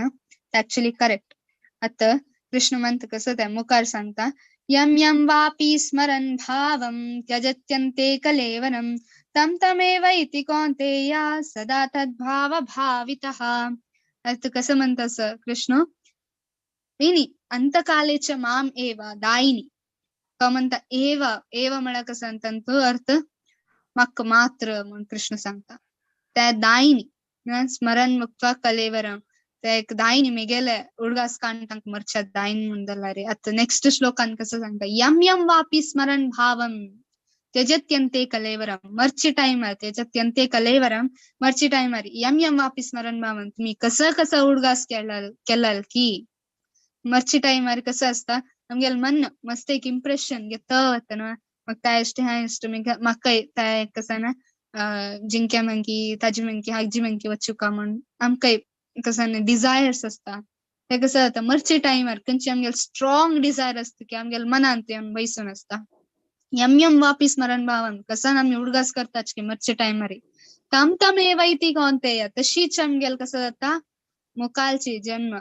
Speaker 1: ऍक्च्युली करेक्ट. आता कृष्ण म्हणता कसं त्या मुखार सांगता, यम यम वापी स्मरन् भावं त्यजत्यन्ते कलेवरं तं तमेव इति कौन्तेय सदा तद्भाव भावितः. आता कसं म्हणता कृष्ण, इनी अंतकालेच माम एव दायिनी. तो म्हणता एव एव म्हळ्यार कसं तांचो अर्थ म्हाका मात्र म्हूण कृष्ण सांगता. त्या दायिनी स्मरण मुक्त्वा कलेवरम, त्या एक दायिनी मेगेले उडगास काण तांकां मरच्या दायिनी म्हूण जाल्यार रे. आतां नेक्स्ट श्लोकान कसं सांगता, यम यम वापी स्मरण भावम त्यजत्यन्ते कलेवरम. मरचे टायमार त्यजत्यन्ते कलेवरम, मरचे टायमार यम यम वापी स्मरण भावम, तुम्ही कसं कसं उडगास केलाल की मरचे टायमार कसं असता आमगेले मन मस्त एक इम्प्रेशन घेता वता न्हू. म्हाका त्या इश्ट ह्या इश्ट म्हाका त्या कसं ना जिंक्या म्हणकी ताजी म्हणकी हाजी म्हणकी वचुका म्हूण आमकां कसं डिझायर्स असता. ते कसं जाता मरचे टायमार खंयची आमगेले स्ट्रॉंग डिझायर असता की आमगेले मनान ते बैसून असता. यम यम वापी स्मरण भावन कसं आमी उडगास करताच की मरचे टायमार तम तम एव इति कौन्तेय, तशीच आमगेले कसं जाता मुखालची जन्म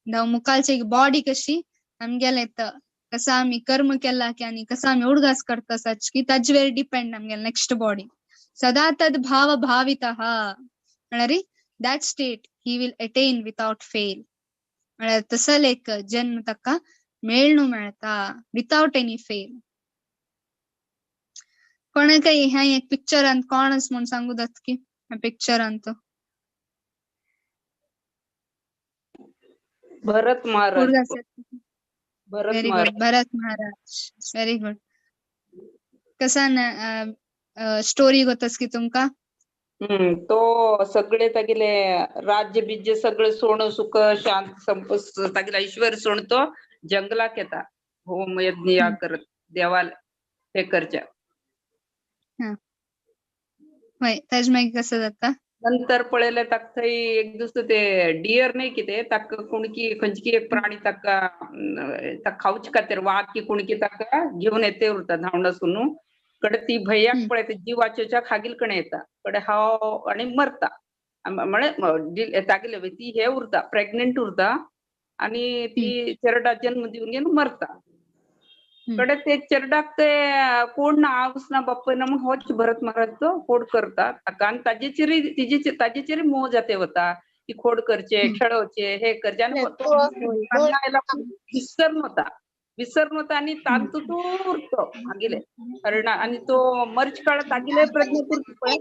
Speaker 1: मुखालची बॉडी कशी आमगेले कसं आमी कर्म केला की आनी कसं आमी उडगास करता सच की ताजेर डिपेंड आमगेले नेक्स्ट बॉडी. सदा तद भाव भावितः म्हळ्यार that state he will attain without fail. म्हळ्यार तसल एक जन्म ताका मेळणू मेळता विथआउट एनी फेल. कोणाकय ह्या एक पिक्चरांत कोण म्हूण सांगू जात की ह्या पिक्चरांत
Speaker 4: भरत Maharaj.
Speaker 1: Very good, Bharat Maharaj, very good. कसा ना स्टोरी गोतस की तुमका?
Speaker 4: तो सगळे तागेले राज्य बिज्य सगळे सोण सुख शांत संप तागेले ऐश्वर सोडतो जंगलाक येता होम यज्ञ या करत देवाल हे करच्या.
Speaker 1: ताज मागीर कसं जाता
Speaker 4: नंतर पळयले ताका थंय एक दुसरो ते डियर नाही कितें ताका कोणकी खंयची एक प्राणी ताका ताका खावचे खातीर वाग की कोणकी ताका घेवन येते उरता धांवडासून. कडे ती भैयाक पळयता जीवाच्या खागील कडेन येता कडे हांव आनी मरता म्हळ्यार तागेले ती हे उरता प्रेग्नंट उरता आनी ती चेरडा जन्म दिवन घेवन मरता. कडे ते चेरडाक ते कोण ना आवस ना बापूय ना म्हूण होच भरत महाराज तो खोड करता ताका आनी ताजेचेरय तिजे ताजेचेरय मोह जाते वता ती खोड करचे खेळोवचे हे करचे आनी तो विसर वता विसर वता आनी तांतू तो उरतो मागीले हरणा आनी तो मर्च काळ तागेले प्रज्ञा पळय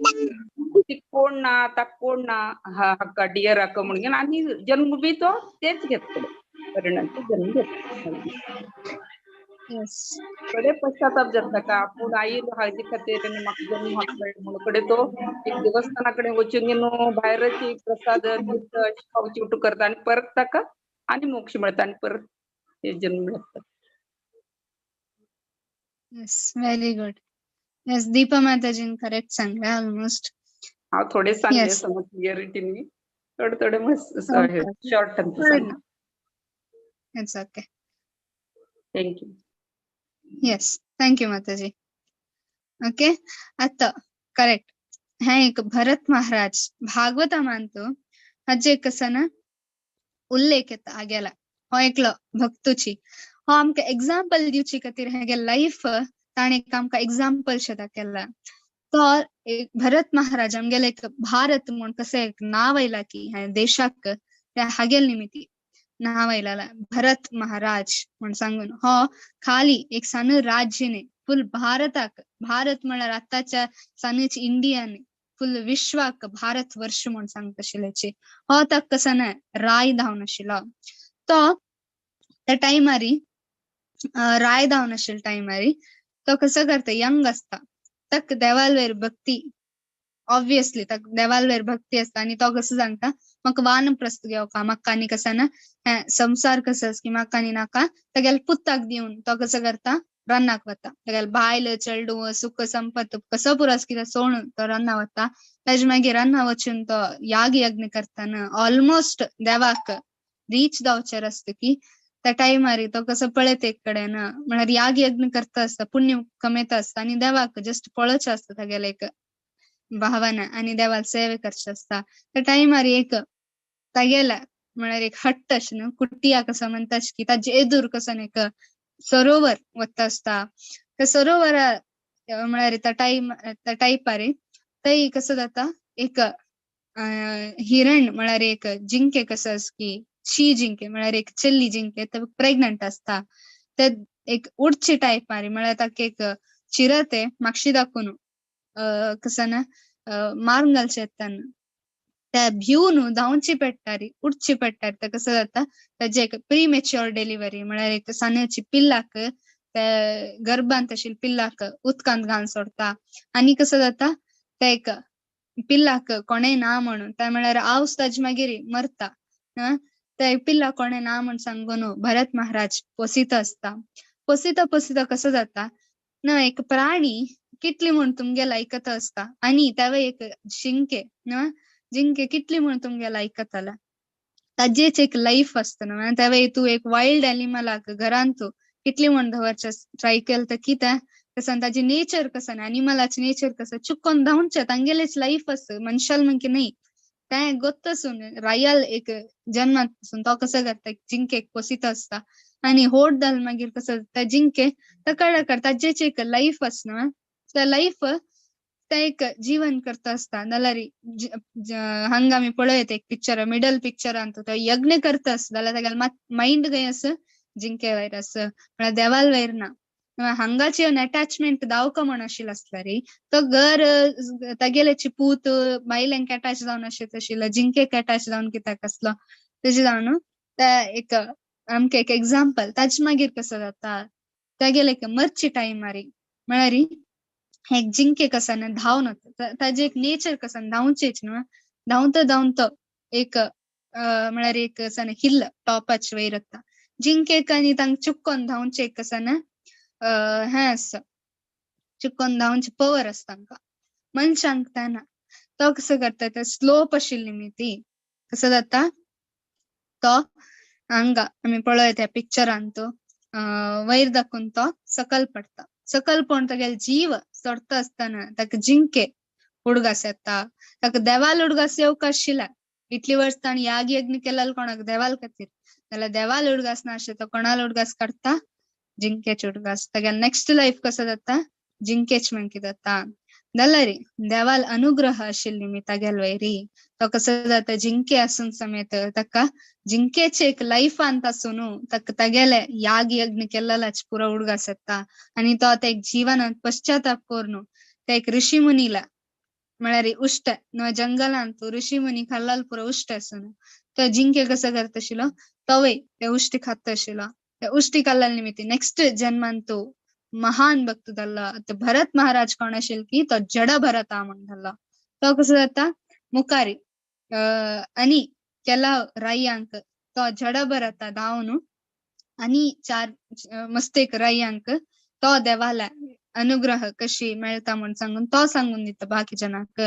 Speaker 4: ती कोण ना ताका कोण ना हाका डियर हाका म्हणून आनी जन्म बी तो तेच घेतले हरणाचो जन्म घेतलो. कडे पश्चाताप जाता का आपूण आई हाजे खातीर म्हाका जन्म हाका मेळ्ळो म्हणून कडे तो एक देवस्थाना कडेन वचून न्हू भायरच एक प्रसाद तीर्थ खावची उठू करता आनी परत ताका आनी मोक्ष मेळटा आनी परत हे जन्म मेळटा.
Speaker 1: Yes, very good. Yes, Deepa माताजीन करेक्ट सांगले ऑलमोस्ट.
Speaker 4: हांव थोडे सांगले समज क्लियरिटीनी, थोडे थोडे short.
Speaker 1: It's okay.
Speaker 4: Thank you.
Speaker 1: Yes, thank you Mataji. Okay, आता करेक्ट. हे एक भरत महाराज भागवता मानतो हाजे कसं ना उल्लेख येता हागेला हो एकलो भक्तूची हो आमकां एग्जाम्पल दिवची खातीर हागे लायफ ताणें एक आमकां एग्जाम्पल शेता केला. तो एक भरत महाराज आमगेले एक भारत म्हूण कसं एक नांव आयला की ह्या देशाक त्या हागेल निमिती नाव आयला भरत महाराज म्हूण सांगून. हो खाली एक सान राज्य न्ही, फुल भारताक, भारत म्हळ्यार आतांच्या सानच इंडिया न्ही, फुल विश्वाक भारत वर्ष म्हूण सांगता आशिल्ल्याची. हो ताका कसो ना राय धांवन आशिल्लो तो त्या टायमारी राय धांवन आशिल्लो टायमारी तो कसो करता यंग आसता ताका देवालवेर भक्ती ऑब्वियसली ताका देवालवेर भक्ती आसता आनी तो कसो सांगता म्हाका वानप्रस्थ घेवका, म्हाका आनी कसो ना संसार कसो की म्हाका आनी नाका. तागेल्या पुताक दिवन तो कसो करता रानाक वता. तागेले बायल चेडूं सुख संपत कसो पुरो कितें सोडून तो राना वता. ताजे मागीर राना वचून तो याग यज्ञ करताना ऑलमोस्ट देवाक रीच जावचेर आसता की त्या टायमार तो कसो पळयता एक कडेन, म्हळ्यार याग यज्ञ करता आसता, पुण्य कमयता आसता आनी देवाक जस्ट पळोवचें आसता तागेले एक भावना आनी देवाक सेवे करचे आसता. त्या टायमार एक तागेल्या म्हळ्यार एक हट्ट अशें न्हू कुट्टिया कसो म्हणटा की ताजे एदूर कसो एक सरोवर वता आसता. त्या सरोवरा म्हळ्यार त्या टायम त्या टायपार थंय कसो जाता एक हिरण म्हळ्यार एक जिंके कसो आसा की शी जिंके म्हळ्यार एक चल्ली जिंके ते प्रेग्नंट आसता. ते एक उडचे टायपार म्हळ्यार ताका एक चिरते मागशी दाखोवन कसो ना मारून घालचे येता त्या भिवन धांवची पेट्टारी उडची पेट्टारी. ते कसो जाता ताजे एक प्रीमॅच्युअर डिलिव्हरी म्हळ्यार एक सान्याची पिल्लाक त्या गर्भांत आशिल्ल्या पिल्लाक उदकांत घालून सोडता आनी कसो जाता ते एक पिल्लाक कोणें ना म्हणून त्या म्हळ्यार आवस ताजे मागीर मरता. त्या पिल्ला कोणें ना म्हूण सांगून भरत महाराज पोसिता आसता. पोसिता पोसिता कसो जाता ना एक प्राणी कितली म्हूण तुमगेल आयकता आसता आनी तेवूय एक जिंके न्हू जिंके कितली म्हूण तुमगेल आयकताला ताजेच एक लायफ आसता न्हू. तेवूय तूं एक वायल्ड एनिमलाक घरान तूं कितली म्हूण दवरचें ट्राय केलें तर कितें कसं ताजी नेचर कसं एनिमलाचें नेचर कसं चुकोन धांवचें तांगेलेच लायफ आसता मनशाल म्हणकी न्ही. तें गोत्तसून रायल एक जन्मांतसून तो कसो करता जिंकेक पोसिता आसता आनी होड जाल मागीर कसो त्या जिंके तकड ताजेच एक लायफ आसता न्हू. त्या लायफ ते एक जीवन करता आसता. जाल्यार हांगा आमी पळयत एक पिक्चर मिडल पिक्चरान तो यज्ञ करता आसता जाल्यार तागेले मायंड खंय आसा जिंके वयर आसा म्हळ्यार देवाल वयर ना. हांगाची अटॅचमेंट दावका म्हण आशिल्लो आसल्यार तो घर तागेल्याची पूत बायलांक अटॅच जावन आशिल्लो आशिल्लो जिंकेक अटॅच जावन कित्याक आसलो तेजे जावन त्या एक आमकां एक एग्जाम्पल. ताजे मागीर कसो जाता तागेले एक मरची टायमार म्हळ्यार एक जिंके कसो धांवन वता ताजे एक नेचर कसो धांवचेच न्हू. धांवता धांवता एक म्हळ्यार एक हिल टॉपाचे वयर वता जिंकेक आनी तांकां चुकोन धांवचे एक कसो ना हें आसता चुकोन धांवचे पवर आसता तांकां मनशांक तेना. तो कसो करता ते स्लोप आशिल्ली न्ही ती कसो जाता तो हांगा आमी पळयता त्या पिक्चरान तो वयर दाखोवन तो सकल पडटा. सकल पडून तागेलो जीव सोडता आसतना ताका जिंके उडगास येता. ताका देवाल उडगास येवंक आशिल्ला इतली वर्स ताणें याग यज्ञ केलेलो कोणाक देवाल खातीर जाल्यार देवाल उडगास ना आशिल्लो तो कोणाल उडगास काडटा जिंकेच उडगास. तागेलो नेक्स्ट लायफ कसो जाता जिंकेच म्हणकी जाता. जाल्यार देवाल अनुग्रह आशिल्ली न्ही तागेल वयरी तो कसो जाता जिंके आसून समेत ताका जिंकेचे एक लायफांत आसून ताका तागेले याग यज्ञ केल्लोच पुरो उडगास येता आनी तो आतां एक जिवनांत पश्चाताप करून ते एक ऋषी मुनीला म्हळ्यार उश्ट न्हू जंगलांत ऋषी मुनी खाल्लाल पुरो उश्ट आसून तो जिंके कसो करता आशिल्लो तोवूय ते उश्टी खाता आशिल्लो. त्या उश्टी खाल्ल्या निमित्त नेक्स्ट जन्मान तो महान भक्त जाल्लो. आतां भरत महाराज कोण आशिल्लो की तो जड भरता म्हण जाल्लो. तो कसो जाता मुखारी आनी केला रायांक तो जड भरता धांवन आनी चार मस्तेक रायांक तो देवाला अनुग्रह कशी मेळटा म्हूण सांगून तो सांगून दिता बाकी जनांक.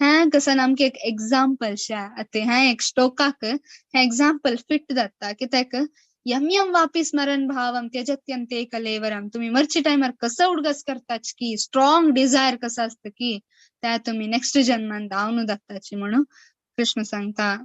Speaker 1: हें कसं आमकां एक एग्जाम्पल शे आतां हें एक श्लोकाक हें एग्जाम्पल फिट जाता कित्याक यम यम वापी स्मरण भावम त्यजत्यंते कलेवरम. तुम्ही मरचे टायमार कसो उडगास करताच की स्ट्रॉंग डिझायर कसो आसता की त्या तुम्ही नेक्स्ट जन्मान धांवन जाताची म्हणून कृष्ण सांगता.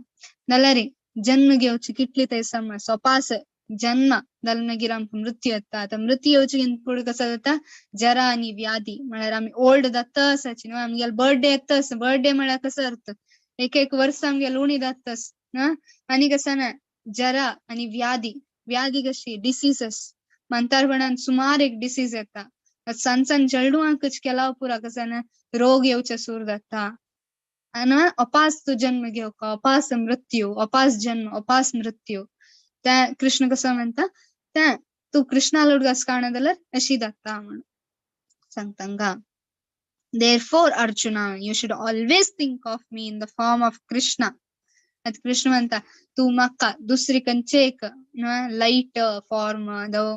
Speaker 1: जाल्यार जन्म घेवची कितली ते समज सोपास जन्म जाल्यार मागीर आमकां मृत्यू येता. आतां मृत्यू येवची फुडें कसो जाता जरा आनी व्याधी म्हळ्यार आमी ओल्ड जाता आसाची न्हू. आमगेलो बर्थडे येताच बर्थडे म्हळ्यार कसो अर्थ एक एक वर्स आमगेलो उणी जाताच न्हू. आनी कसो ना जरा आनी व्याधी व्याधी कशी डिसीजस म्हातारपणान सुमार एक डिसीज येता. सान सान चेडवांकच केला पुरा कसो ना रोग येवचे सूर जाता. आनी अपास तूं जन्म घेवका अपास मृत्यू अपास जन्म अपास मृत्यू. त्या कृष्ण कसो म्हणटा त्या तूं कृष्णाल उडगास काडना जाल्यार अशी जाता म्हणून सांगता. Therefore Arjuna, you should always think of me in the form of Krishna. आतां कृष्ण म्हणता तूं म्हाका दुसरी खंयचे एक लायट फॉर्म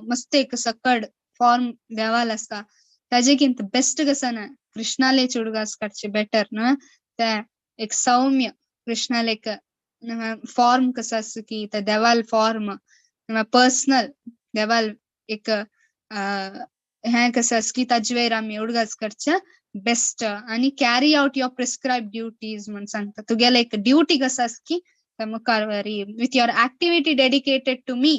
Speaker 1: मस्त एक सकड फॉर्म देवाल आसता ताजे किंत बेस्ट कसं ना कृष्णाले उडगास काडचे बेटर न्हू. ते एक सौम्य कृष्णाले एक फॉर्म कसं आसा की त्या देवाल फॉर्म पर्सनल देवाल एक हें कसं आसा की ताजे वयर आमी उडगास करचे बेस्ट. आणि carry out your prescribe duties म्हण सांगता. तुगेले एक ड्युटी कसं आसा की त्या मुखार with your activity dedicated to me,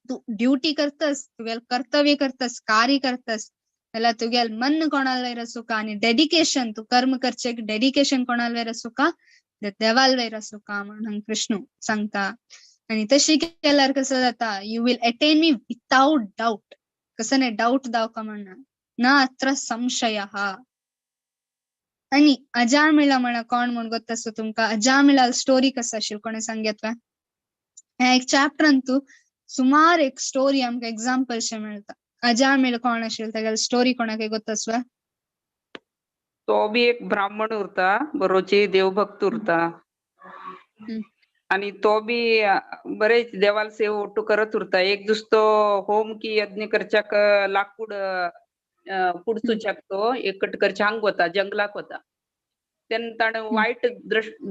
Speaker 1: तूं ड्युटी करतस, तुगेले कर्तव्य करतस, कार्य करतस जाल्यार तुगेले मन कोणाल वयर आसूका आणि डेडिकेशन, तूं कर्म करचे डेडिकेशन कोणाल वयर आसूका, देवाल वयर आसूका म्हणून कृष्ण सांगता. आणि तशी केल्यार कसं जाता, you will attain me without doubt. कसं नाही डाऊट दावका म्हणना ना अत्र संशय. आणि अजामिळा म्हणा कोण म्हण गोत्त आसा तुमकां? अजामिळा स्टोरी कसं आशिल्ली कोणें सांगयत? ह्या एक चॅप्टरान तूं सुमार एक स्टोरी आमकां एग्जाम्पल शे मेळटा. अजामिळ कोण आशिल्लो तागेली स्टोरी कोणाकय गोत्त आसा?
Speaker 4: तो बी एक ब्राह्मण उरता, बरोची देवभक्त उरता. आणि तो बी बरेच देवाल सेवा ओटू करत उरता. एक दीस तो होम की यज्ञ करच्याक लाकूड पुडचुच्याक तो एकट करच्या हांग वता, जंगलाक वता. तेन्ना ताणें वायट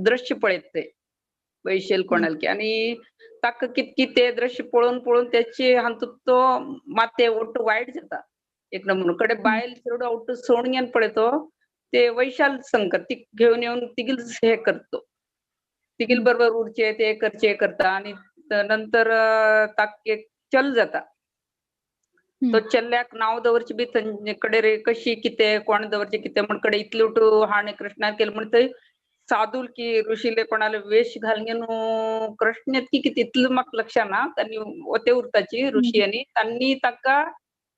Speaker 4: दृश्य पळयत ते वैशेल कोणाल की, आणि ताका कितकी ते दृश्य पळोवन पळोवन त्याचे हातूंत तो माते ओटू वायट जाता एक नंबर. कडे बायल चेडू ओटू सोडून घेवन पळयतो ते वैशाल संकर ती घेवन येवन तिगील हे करतो, तिगील बरोबर उरचे ते करचे करता. आणि नंतर ताक एक चल जाता, तो चल्ल्याक नाव दवरचे बी कडे रे कशी कितें कोण दवरचे कितें म्हण कडे इतले उठू हाणे कृष्णान केलं म्हण थंय साधूल की ऋषीले कोणाले वेश घालून घेवन कृष्ण की कितें इतलें म्हाका लक्षां ना. तांणी ते उरताची ऋषी आनी तांणी ताका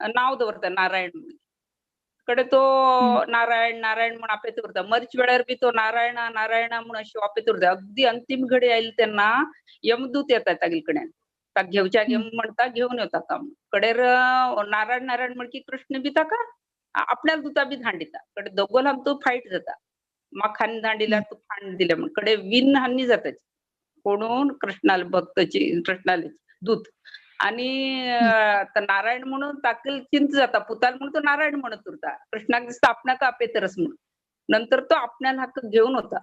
Speaker 4: नाव दवरता नारायण म्हणून. कडे तो नारायण नारायण म्हण आपेत उरता. मरच्या वेळार बी तो नारायणा नारायणा म्हण अशी वापेत उरता. अगदी अंतीम घडी आयली तेन्ना यमदूत येता तागेले कडेन, ताका घेवच्याक यम म्हणटा घेवन येता ताका. कडेर नारायण नारायण म्हण की कृष्ण बी ताका आपल्याला दुता बी धांडिता. कडे दोगोल आमचो फायट जाता, म्हाका हांणी धांडिल्यार तूं खाण दिले म्हण. कडे विन हांणी जाता कोणून कृष्णाले भक्तची कृष्णाले दूत. आणि नारायण म्हणून ताकल चिंत जाता, पुताल म्हणून तो नारायण म्हणत उरता. कृष्णाक दिसता आपणाक आपेतरस म्हणून. नंतर तो आपल्याला हक्क घेवन होता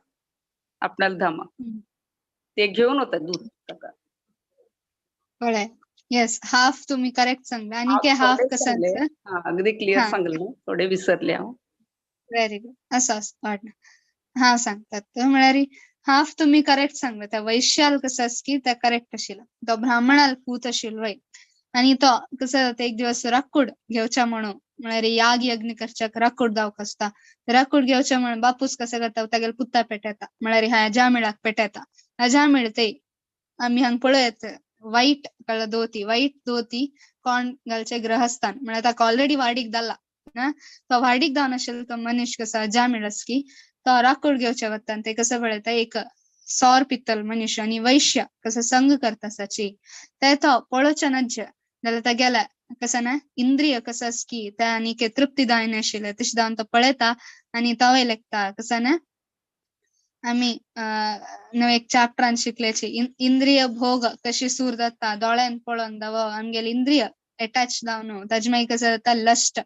Speaker 4: आपल्याला धामा ते घेवन होता दूत ताका.
Speaker 1: कळ्ळें? येस, हाफ तुम्ही करेक्ट सांगला आणि ते हाफ कसं आसा?
Speaker 4: अगदी क्लिअर सांगले, थोडे विसरले हांव.
Speaker 1: व्हेरी गुड, असं असं हा सांगतात. म्हळ्यार हाफ तुम्ही करेक्ट सांगला. त्या वैश्याल कसं आसा की त्या करेक्ट आशिल्लो, तो ब्राह्मणाल पूत आशिल्लो वय. आणि तो कसं जाता एक दिवस राकूड घेवच्या म्हणून म्हळ्यार याग यज्ञ करच्याक राकूड जावंक आसता. राकूड घेवच्या म्हणून बापूस कसं करता तागेले पुता पेटयता, म्हळ्यार ह्या अजामिळाक पेटयता. अजामिळ ते आमी हांगा पळयत वाईट कळ्ळो दोती, वाईट दोती कोण घालचे ग्रहस्थान म्हळ्यार ताका ऑलरेडी वाडीक जाला. तो वाडीक जावन आशिल्लो तो मनीस कसो अजामिळ आसा की तो राकूड घेवच्या वता ते कसं पळयता एक सौर पित्तल मनुष्य आणि वैश्य कसं संग करता साची ते तो पळोवच्या नज्ज जाल्यार तागेल्या कसं ना इंद्रिय कसं आसा की त्या आनी तृप्ती जायना आशिल्लें तशें जावन तो पळयता आनी तोवय लेखता कसं ना आमी नवे एक चॅप्टरान शिकल्याची इंद्रिय भोग कशी सूर जाता दोळ्यान पळोवन दावो आमगेले इंद्रिय एटॅच जावन ताजे मागीर कसं जाता लश्ट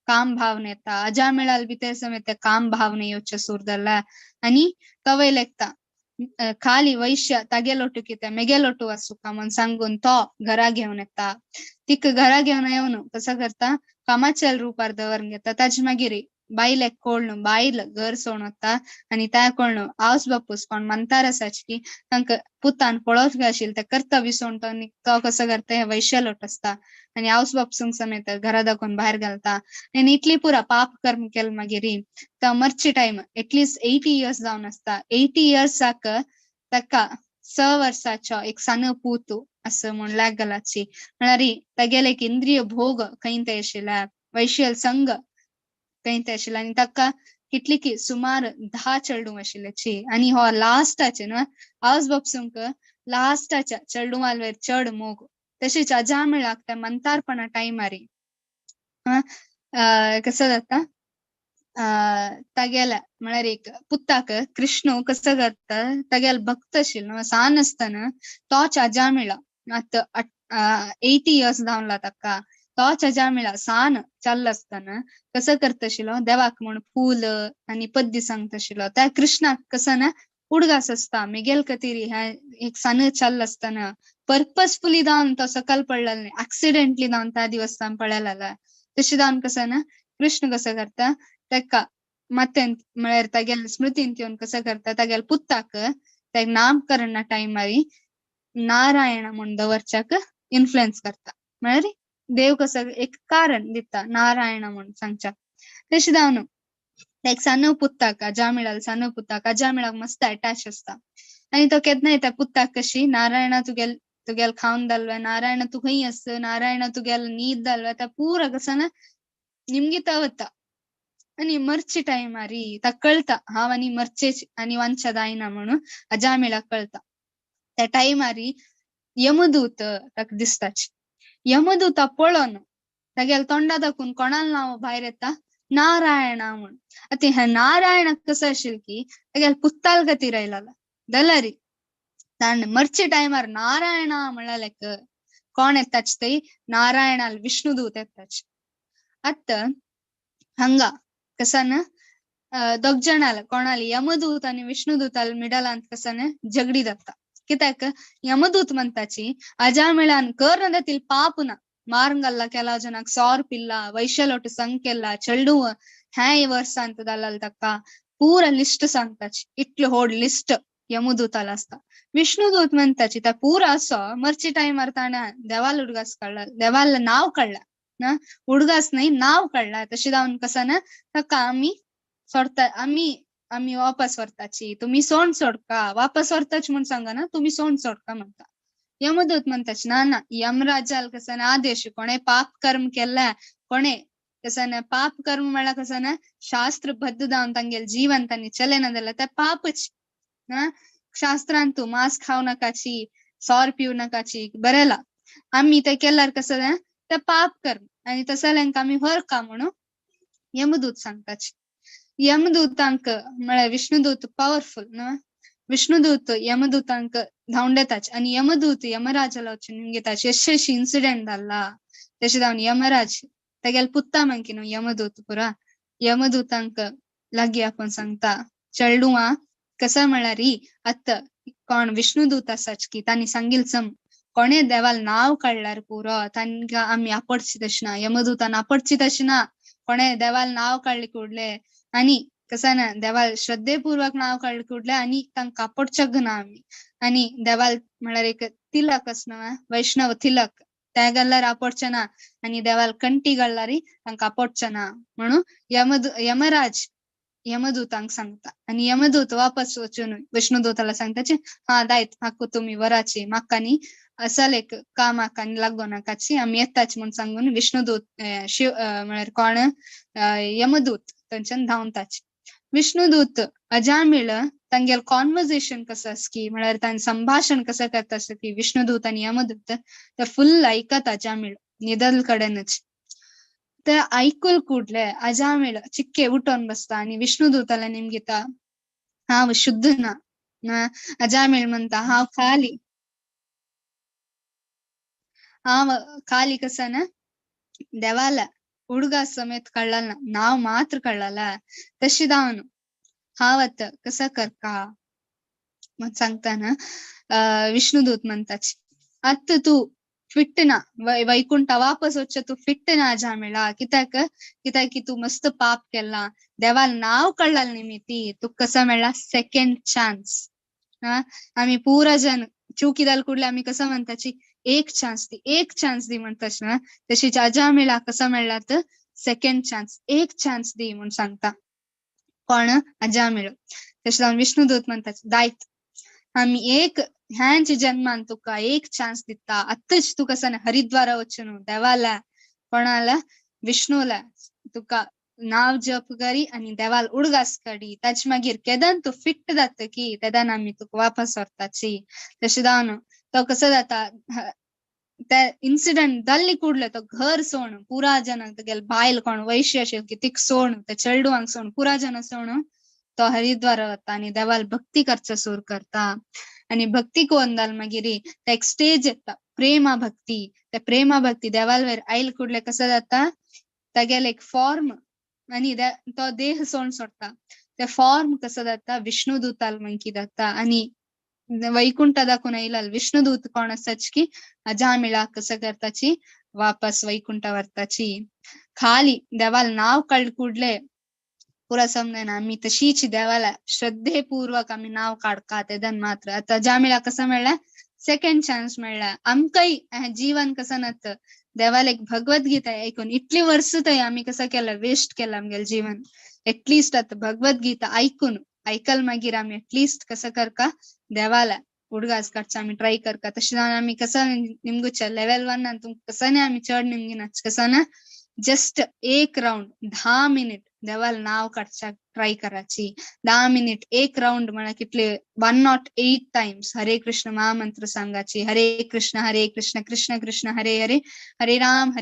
Speaker 1: काम भावना येता. अजामिळाल बी ते समय ते काम भावना येवचे सूर जाला आनी तोवय लेखता खाली वैश्य तागेलोटू कितें मेगेलोटू आसूका म्हण सांगून तो घरा घेवन येता. तिका घरा घेवन येवन कसं करता कामाचेल रुपार दवरून घेता. ताजे मागीर बायलेक कोळ्ण बायल घर सोडून वता आनी त्या कोळ्ण आवस बापूस कोण मानतार आसाची की तांकां पुतान पळोवंक जाय आशिल्लें तें कर्तव्य सोडून तो तो कसो करता हें वैश्यलोट आसता आनी आवस बापसूंक समेत घरा दाखोवन भायर घालता. आनी इतली पुरा पाप कर्म केलें मागीर तो मरचे टायम एटलिस्ट 80 इयर्स जावन आसता. 80 इयर्साक ताका 6 वर्साचो एक सान पूत असो म्हूण लागलाची म्हळ्यार तागेले एक इंद्रिय भोग खंय ते आशिल्ले वैश्यल संघ खंय ते आशिल्ले आनी ताका कितली की सुमार 10 चेडूं आशिल्ल्याची. आनी हो लास्टाचे न्हू आवस बापसूंक लास्टाच्या चेडवां वयर चड मोग. तशेंच अजामिळाक त्या मंतारपणा टायमारी कसं जाता तागेल्या म्हळ्यार एक पुताक कृष्ण कसो करता तागेलो भक्त आशिल्लो सान आसतना तोच अजामिळा आतां 80 इयर्स जावला ताका तोच अजामिळा सान चल्लो आसतना कसो करता आशिल्लो देवाक म्हूण फूल आनी पद्दी सांगता आशिल्लो. त्या कृष्णाक कसो ना उडगास आसता मेगेल खातीर ह्या एक सान चल्लो आसतना पर्पसफुली जावन तो सकल पडलेलो न्ही, एक्सिडेंटली जावन त्या दिवसान पडलेला. तशें जावन कसो ना कृष्ण कसो करता ताका माथ्यांत म्हळ्यार तागेल्या स्मृतींत येवन कसो करता तागेल्या पुताक ताका नामकरणा टायमार नारायण म्हूण दवरच्याक इन्फ्लुएन्स करता. म्हळ्यार देव कसो एक कारण दिता नारायण म्हूण सांगच्याक. तशें जावन एक सान पुताक अजामिळाल सान पुताक अजामिळाक मस्त अटॅच आसता आनी तो केन्नाय त्या पुताक कशी नारायणा तुगेल तुगेल खावन दालवे, नारायण तूं खंय आस, नारायण तुगेल न्हीद दालवे, त्या पुरा कसो ना निमगिता वता. आनी मरचे टायमारी ताका कळटा हांव आनी मरचेच आनी वांछा जायना म्हणून अजामिळाक कळटा. त्या टायमारी यमदूत ताका दिसताच. यमदूता पळोवन तागेल्या तोंडा दाखून कोणाल नांव भायर येता नारायणा म्हूण. आतां ह्या नारायणाक कसो आशिल्लें की तागेल्या पुत्ताल खातीर आयलेलो जाल्यार ताणें मरचे टायमार नारायणा म्हणलें कोण येताच थंय नारायणाल विष्णुदूत येताच. आतां हांगा कसो ना दोग जाणां कोणाली यमदूत आनी विष्णुदूताल मिडलांत कसो ना झगडी जाता. कित्याक यमदूत म्हणटाची अजामिळान कर जातील पाप ना माರಂಗಲ್ಲ ಕೆಲವು ಜನಕ್ಕೆ ಸಾರ್ಪಿಲ್ಲ ವೈಶಾಲೊಟ್ಟು ಸಂಖ್ಯೆಲ್ಲ ಚೆಲ್ಡುವ ಹ್ಯಾ ವರ್ಷ ಅಂತ ದಲ್ಲಲ್ ತಕ್ಕ ಪೂರ ಲಿಸ್ಟ್ सांगताची इतलो होड लिस्ट यमदूताल आसता. विष्णुदूत म्हणटाची त्या पूरा असो मरचे टायमार ताणें देवाल उडगास काडला, देवाल नाव काडला ना उडगास न्ही नाव काडला. तशें जावन कसो ना ताका आमी सोडता आमी आमी वापस व्हरताची तुमी सोंड सोडका वापस व्हरताच म्हूण सांगना तुमी सोंड सोडका म्हणटा. यमदूत म्हणटाची ना ना यमराजाल कसो ना आदेश कोणे पाप कर्म केल्ले कोणे कसो ना पाप कर्म म्हळ्यार कसो ना शास्त्रबद्ध जावन तांगेले जीवन तांणी चलना जाल्यार तें पापच ना. शास्त्रांत तूं मांस खावं नाकाची सोर पिवं नाकाची बरेला आमी तें केल्यार कसो ना तें पाप कर्म आनी तसल्यांक आमी व्हरका म्हणून यमदूत सांगताची. यमदूतांक म्हळ्यार विष्णुदूत पावरफुल न्हू विष्णुदूत यमदूतांक धांवडेताच आनी यमदूत यमराजाला वचून निमगिताच अशे अशे इन्सिडेंट जाल्ला. तशें जावन यमराज तागेले पुत्ता मागीर न्हू यमदूत पुरा यमदूतांक लागीं आपोवन सांगता चेडूं कसो म्हळ्यार आतां कोण विष्णुदूत आसाच की तांणी सांगिल सम कोणे देवाल नांव काडल्यार पुरो तांकां आमी आपडची तशें ना यमदूतान आपडची तशें ना कोणे देवाल नांव काडले कुडले आनी कसो ना देवाल श्रद्धेपूर्वक नांव काडले कुडले आनी तांकां आपडच्याक ना आमी. आनी देवाल म्हळ्यार एक तिलक आसना वैष्णव तिलक त्या घाल्यार आपडचे ना आनी देवाल कंटी घाल्यार तांकां आपडचे ना म्हणून यमराज यमदूतांक सांगता. आनी यमदूत वापस वचून विष्णुदूताला सांगताचे हा दायत हाकू तुमी वराची म्हाका न्ही असल एक कामाक आनी लागो नाकाची आमी येताच म्हूण सांगून विष्णुदूत शिव म्हळ्यार कोण यमदूत थंयच्यान धांवताच. विष्णुदूत अजामिळ तांगेले कॉन्वर्सेशन कसो आसा की म्हळ्यार तांचें संभाशण कसो करता आसता की विष्णुदूत आनी यमदूत ते फुल आयकता अजामिळ न्हिदल कडेनच. ते आयकूल कुडले अजामिळ चिक्के उठोवन बसता आनी विष्णुदूताला निमगिता हांव शुद्ध ना ना. अजामिळ म्हणटा हांव खाली हांव खाली कसो ना देवाला उडगा समेत कळ्ळा नाव मात्र कळ्ळा तशें जावन हांव आतां कसो करका म्हूण सांगतना विष्णुदूत म्हणटाची आतां तूं फिट ना वैकुंठा वापस वचचें तूं फिट ना अजामिळा कित्याक कित्याक की तूं मस्त पाप केला देवाल नांव कळ्ळा निमित्ती तुका कसो मेळ्ळा सेकंड चान्स. आमी पुरा जन चुकी जाल कुडले आमी कसो म्हणटाची एक चान्स दी एक चान्स दी म्हणटाच ना तशीच अजामिळा कसो मेळ्ळा तर सेकंड चान्स एक चान्स दी म्हूण सांगता कोण अजामिळ. तशें जावन विष्णुदूत म्हणटाच दायत आमी एक ह्यांच्या जन्मान तुका एक चान्स दिता आतांच तूं कसो ना हरिद्वारा वचून देवाला कोणाला विष्णूला तुका नाव जप करी आनी देवाल उडगास काडी ताचे मागीर केदन तूं फिट जाता की तेदन आमी तुका वापस व्हरताची. तशें जावन तो कसो जाता ते इन्सिडंट जाल्ली कुडले तो घर सोण पुरा जन तेगेले बायल कोण वैश्य आशिल्ली तिका सोण ते चेडवांक सोण पुरा जन सोण तो हरिद्वार वता आनी देवाल भक्ती करचा सुरू करता. आनी भक्ती कोण जाल मागीर ते एक स्टेज येता प्रेमा भक्ती. ते प्रेमा भक्ती देवाल वयर आयल कुडले कसो जाता तागेले एक फॉर्म आनी तो देह सोण सोडटा. ते फॉर्म कसो जाता विष्णुदूताल मंकी जाता आनी वैकुंठ दाखोवन आयलाल विष्णुदूत कोण आसाच की अजामिळा कसो करताची वापस वैकुंठ व्हरताची. खाली देवाल नाव काड कुडले पुरा समजना आमी तशीच देवाला श्रद्धेपूर्वक आमी नाव काडका तेदन मात्र. आतां अजामिळा कसो मेळ्ळा सेकंड चान्स मेळ्ळा. आमकांय जीवन कसं नात देवाला एक भगवद्गीता ऐकून इतली वर्स थंय आमी कसं केलं वेस्ट केलं आमगेलें जीवन. एटलिस्ट आतां भगवद्गीता ऐकून ऐकल मागीर आमी एटलिस्ट कसं करका देवाला उडगास काडचा आमी ट्राय करका. तशें जावन आमी कसं निमगुच्या लेवल 1 तुमकां कसं न्ही आमी चड निमगिनाच कसं ना जस्ट एक राउंड 10 मिनिट देवाला नाव काडच्या ट्राय कराची. 10 मिनिट एक राउंड म्हणा कितले 108 टाइम्स हरे कृष्ण महामंत्र सांगाची. हरे कृष्ण कृष्ण कृष्ण हरे हरे हरे राम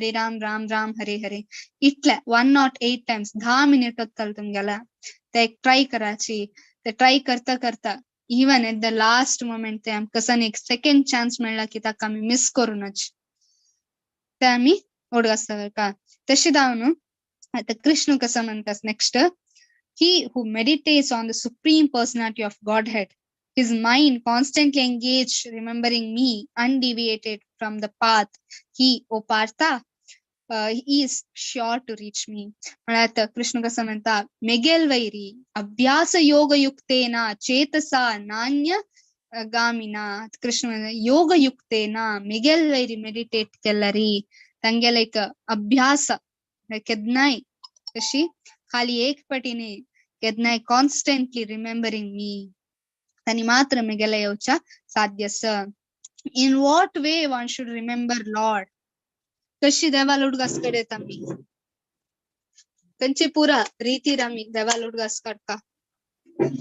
Speaker 1: राम राम हरे हरे इतले 108 टाइम्स 10 मिनिट वतल तुमगेला ते एक ट्राय कराची. ते ट्राय करता करता even at the last moment ते आमकां कसं एक सेकंड चान्स मेळ्ळा की ताका आमी मिस करूनच ते आमी उडगास का. तशें जावन आतां कृष्ण कसं म्हणटात next, he who meditates on the supreme personality of Godhead, his mind constantly engaged remembering me, undeviated from the path, he, O Partha, he is sure to reach me. म्हळ्यार कृष्ण कसं म्हणता मेगेल वैरी अभ्यास योगयुक्तेन चेतसा नान्य गामिना. कृष्ण योगयुक्तेन मेगेल वैरी मेडिटेट केल्यारी तांगेले एक अभ्यास केन्नाय कशी खाली एक पटीने केन्नाय कॉन्स्टंटली रिमेंबरिंग मी तांणी मात्र मेगेले येवच्या साध्य. In what way one should remember lord? कशी देवाल उडगास कडेत आमी खंयची पुरा रितीर आमी देवाल उडगास काडटा?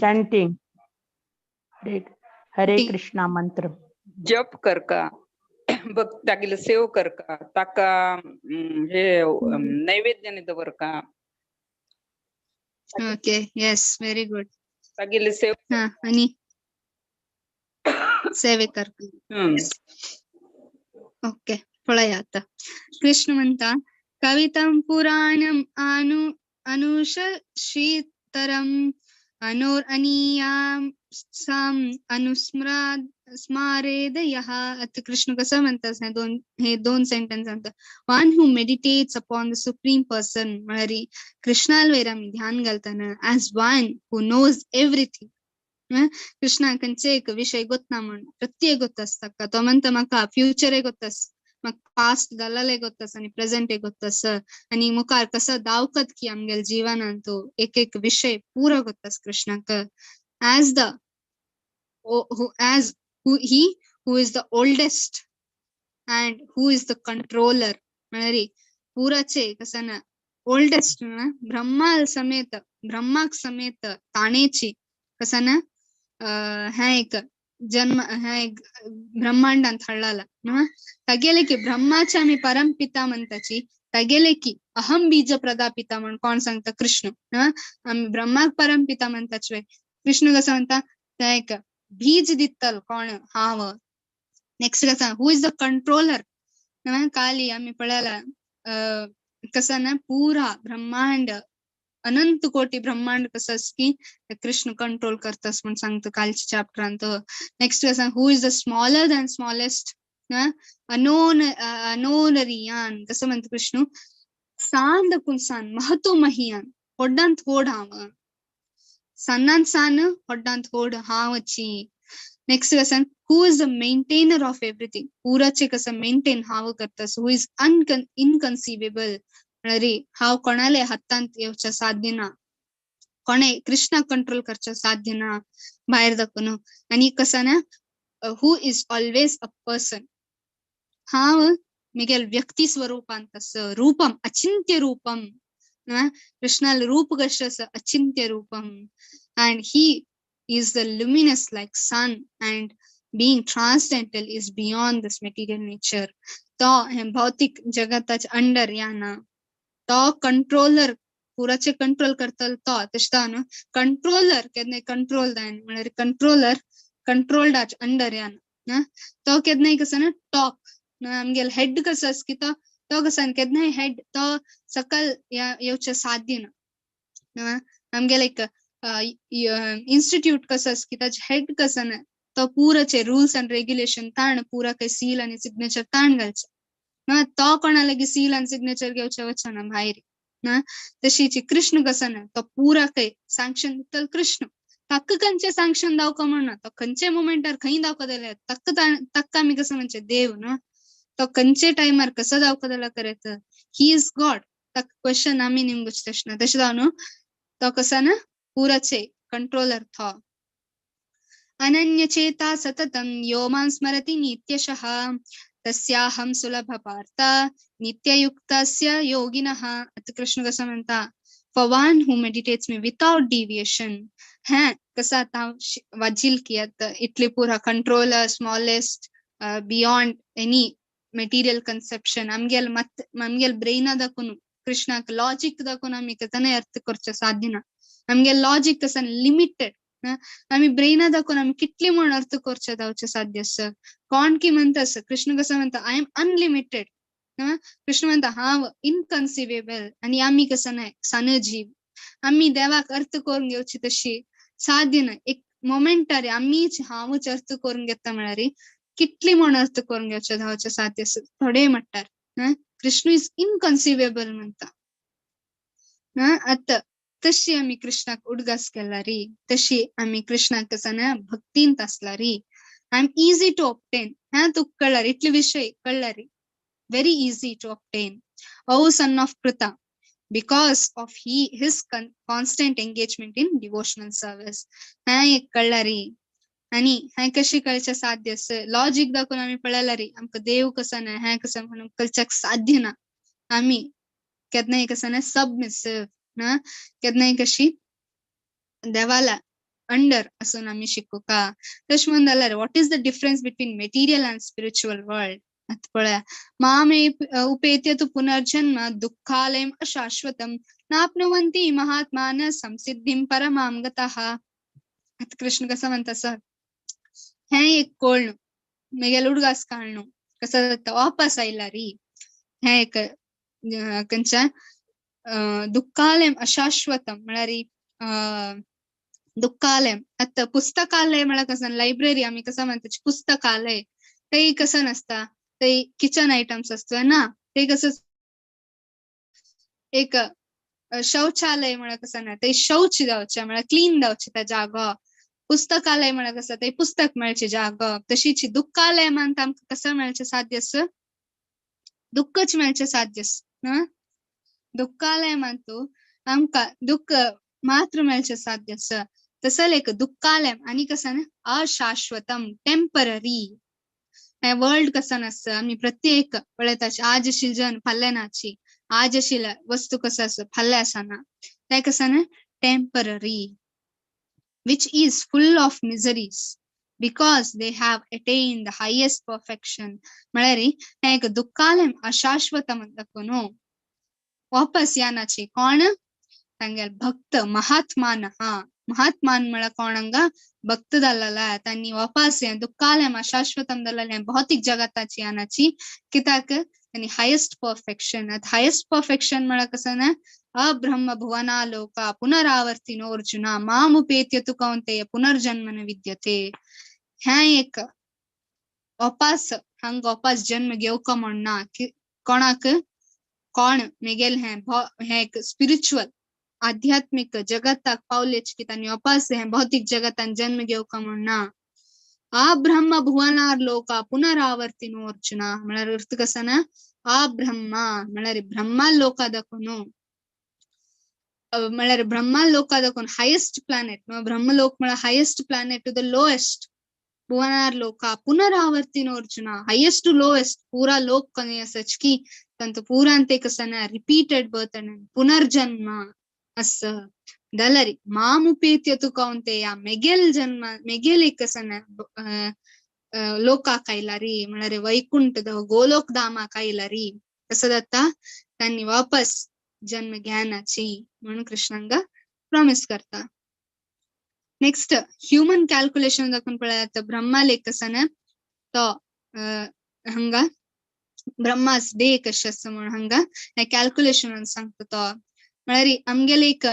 Speaker 2: चॅन्टिंग हरे कृष्णा मंत्र
Speaker 4: जप करका, तागेले सेव करका, ताका हे नैवेद्याने दवरका.
Speaker 1: ओके येस व्हेरी गुड.
Speaker 4: तागेले सेव
Speaker 1: आणि सेवे करका. ओके पळया आता कृष्ण म्हणता कवितं पुराणम अनुशशीतरम अनोर अनियाम साम अनुस्मरा स्मारेद यः. आता कृष्ण कसं म्हणतात हे दोन सेंटेन्स म्हणतात. One who meditates upon the supreme person म्हळ्यार कृष्णाल वयर आमी ध्यान घालतना as one who knows everything. Krishna खंयचे एक विशय गोतना म्हण प्रत्येक गोत आसता का तो म्हणटा म्हाका फ्युचरय गोत आसा, म्हाका पास्ट जाल्लें गोत आसा आनी प्रेझेंटय गोत आसा आनी मुखार कसो दावकत की आमगेल्या जिवनान तो एक एक विशय पुरो गोत आसा कृष्णाक. As the as who he who is the oldest and who is the controller म्हळ्यार पुराचे कसं ना ओल्डेस्ट ब्रह्मा समेत ब्रह्माक समेत ताणेची कसं ना ह्या एक जन्म ह्या एक ब्रह्मांडांत हाडला. तागेले की ब्रह्माचे आमी परमपिता म्हणटाची तागेले की अहम बीज प्रदापिता म्हण कोण सांगता? कृष्ण. आमी ब्रह्माक परमपिता म्हणटाचे कृष्ण कसं म्हणटा त्या एक बीज दितल कोण हांव. नेक्स्ट कसं who is the controller? काली आमी पळयला कसं ना पुरा ब्रह्मांड अनंत कोटी ब्रह्मांड कसं की कृष्ण कंट्रोल करतस म्हण सांगता कालच्या चॅप्टरांत. नेक्स्ट कसं who is the smaller than smallest? अनोन अनोनरियान कसं म्हणता कृष्ण सान दकून सान महतो महियान होड्डांत होड हांव सन्नान सान होड्डांत होड हांवची. नेक्स्ट कसं who is the maintainer of everything? पुराचे कसं मेंटेन हांव करतस. Who is इनकन्सिवेबल म्हळ्यार हांव कोणाले हातांत येवच्या साध्य ना, कोणे कृष्णा कंट्रोल करच्या साध्य ना भायर दाखोवन. आनी कसं ना who is always a person हांव मिगेल व्यक्ती स्वरूपांत आस रूपम अचिंत्य रूपम. कृष्णाल रूप कशें आसा अचिंत्य रूपम. And he is the luminous like sun and Being transcendental is beyond this material nature. तो हें भौतीक जगताच्या अंडर या ना, तो कंट्रोलर पुराचे कंट्रोल करतलो तो तशें न्हू. कंट्रोलर केन्नाय कंट्रोल जायना, म्हळ्यार कंट्रोलर कंट्रोल्डाच्या अंडर या ना. तो केन्नाय कसो ना टॉप आमगेलो हेड कसो आसा की तो तो कसो केन्नाय हेड तो सकल येवचें साध्य ना. आमगेले एक इन्स्टिट्यूट कसो आसा की ताजे हेड कसो ना, तो पुराचे रूल्स अँड रेग्युलेशन ताण पुरा काही सील आनी सिग्नेचर ताण घालचे ना. तो कोणा लागीं सील आनी सिग्नेचर घेवचे वचना भायर ना. तशीच कृष्ण कसो ना, तो पुरा काही सँक्शन दितलो कृष्ण. ताका खंयचे सँक्शन दावका म्हणना, तो खंयचे मोमेंटार खंय दावका दिले ताका ताका आमी कसो म्हणचे देव न्हू. तो खंयचे टायमार कसो दावका दिला करेत, he is God. ताका क्वेश्चन आमी निमगुचे तशें ना. तशें जावन न्हू तो कसो ना पुराचे कंट्रोलर तो. अनन्यचेता सततं यो मां स्मरति नित्यशः तस्याहं सुलभ पार्थ नित्ययुक्तस्य योगिनः. आतां कृष्ण कसो म्हणटा, for one who meditates me without deviation. हें कसो आतां वाजील की आतां इतली पुरा controller smallest beyond any material conception. आमगेल मत आमगेल ब्रेना दाखोवन कृष्णाक लॉजीक दाखोवन आमी केन्नाय अर्थ करचें साध्य ना. आमगेल लॉजीक कसो लिमिटेड, आमी ब्रेना दाखोवन आमी कितली म्हण अर्थ करचें जावचें साध्य आसा. कोण की म्हणटा आसा, कृष्ण कसो म्हणटा I am unlimited. Krishna म्हणटा हांव इनकन्सिवेबल आनी आमी कसो नाय सान जीव. आमी देवाक अर्थ करून घेवची तशी साध्य ना. एक मोमेंटारी आमीच हांवूच अर्थ करून घेता म्हळ्यार कितली म्हण अर्थ करून घेवचें जावचें साध्य आसा. थोडे म्हणटार कृष्ण is इनकन्सिवेबल म्हणटा. आतां तशी आमी कृष्णाक उडगास केला री, तशी आमी कृष्णाक कसो ना भक्तींत आसला री. I am easy to obtain. हें तुका कळ्ळा री, इतले विशय कळ्ळा री, very easy to obtain. O son of Pritha, because of his constant engagement in devotional service. हें एक कळ्ळा री. आनी हें कशें कळचें साध्य आसा, लॉजीक दाखोवन आमी पळयला री आमकां देव कसो ना हें कसो म्हणून कळच्याक साध्य ना. आमी केन्नाय कसो ना सबमिसिव ना, केन्नाय कशी देवाला अंडर आसून आमी शिकोवका. तशें म्हणून जाल्यार what is the difference between material and spiritual world. आतां पळया, मामे उपेत्य तु पुनर्जन्म दुःखालयम् अशाश्वतम नाप्नुवन्ति महात्मान संसिद्धिं परमां गतः. आतां कृष्ण कसो म्हणटा सर, हें एक कोळ न्हू मेगेलो उडगास काळ न्हू कसो जाता वापस आयला री. हें एक खंयच्या दुःखालयम् अशाश्वतम म्हळ्यार दुःखालयम. आतां पुस्तकालय म्हळ्यार कसं लायब्ररी आमी कसं म्हणटा पुस्तकालय, ते कसं नासता, ते किचन आयटम्स आसता ना. ते कसं एक शौचालय म्हळ्यार कसं ना, ते शौच जावचें म्हळ्यार क्लीन जावचें त्या जागो. पुस्तकालय म्हळ्यार कसं ते पुस्तक मेळचें जागो. तशीच दुःखालय म्हणटा आमकां कसं मेळचें साध्य आसा, दुःखच मेळचें साध्य आसा. दुःखालय म्हणतो आमकां दुःख मात्र मेळचें साध्य आसा. तसलें एक दुःखालय आनी कसं ना अशाश्वतम टेम्पररी. हें वर्ल्ड कसं नासता, आमी प्रत्येक पळयता आज आशिल्ले जन फाल्यां नाची, आज आशिल्ले वस्तू कसो आसा फाल्यां आसना. तें कसं ना temporary, which is full of miseries because they have attained the highest perfection. म्हळ्यार हें एक दुःखालय अशाश्वतम दाखोवन वापस यानाची कोण तांगेले भक्त महात्मान. हा महात्मान म्हळ्यार कोण हांगा भक्त जाल्ला, तांणी वापस हें दुःखालय अशाश्वतम जाल्लें भौतीक जगताची यानाची कित्याक तांणी हायेस्ट परफेक्शन. आतां हायेस्ट परफेक्शन म्हळ्यार कसो ना अब्रह्म भुवनालोका पुनरावर्तिनो अर्जुना मामुपेत्य तु कौन्तेय पुनर्जन्म न विद्यते. हें एक वापस हांगा वापस जन्म घेवका म्हण ना कोणाक कोण मेगेल हें हें एक स्पिरिच्युअल आध्यात्मिक जगताक पावलेच की तांणी वापस हें भौतीक जगतान जन्म घेवका म्हण ना. अब्रह्म भुवनार लोका पुनरावर्तिनो अर्जुना म्हळ्यार अर्थ कसो ना अब्रह्म म्हळ्यार ब्रह्मा लोका दाखोवन म्हळ्यार ब्रह्मा लोका दाखोवन हायेस्ट प्लॅनेट ब्रह्मलोक म्हळ्यार highest planet to the lowest भुवनार लोका पुनरावर्तिनो अर्जुना हायेस्ट टू लोएस्ट पुरा लोक कमी आसाच की तांचो पुरान ते कसो ना रिपीटेड बर्थ पुनर्जन्म असं जाल्यार मामुपेत्य तु कौन्तेय मेगेल जन्म मेगेल एक कसो ना लोकाक आयला री, म्हळ्यार वैकुंठ गोलोक धामाक आयला री कसं जाता तांणी वापस जन्म घेनाची म्हणून कृष्णांग प्रॉमिस करता. नेक्स्ट ह्युमन कॅल्क्युलेशन दाखोवन पळयात ब्रह्मा लेख तो हांगा ब्रह्मास डे कशें आसा म्हणून हांगा हे कॅल्क्युलेशन सांगता तो. म्हळ्यार आमगेले एक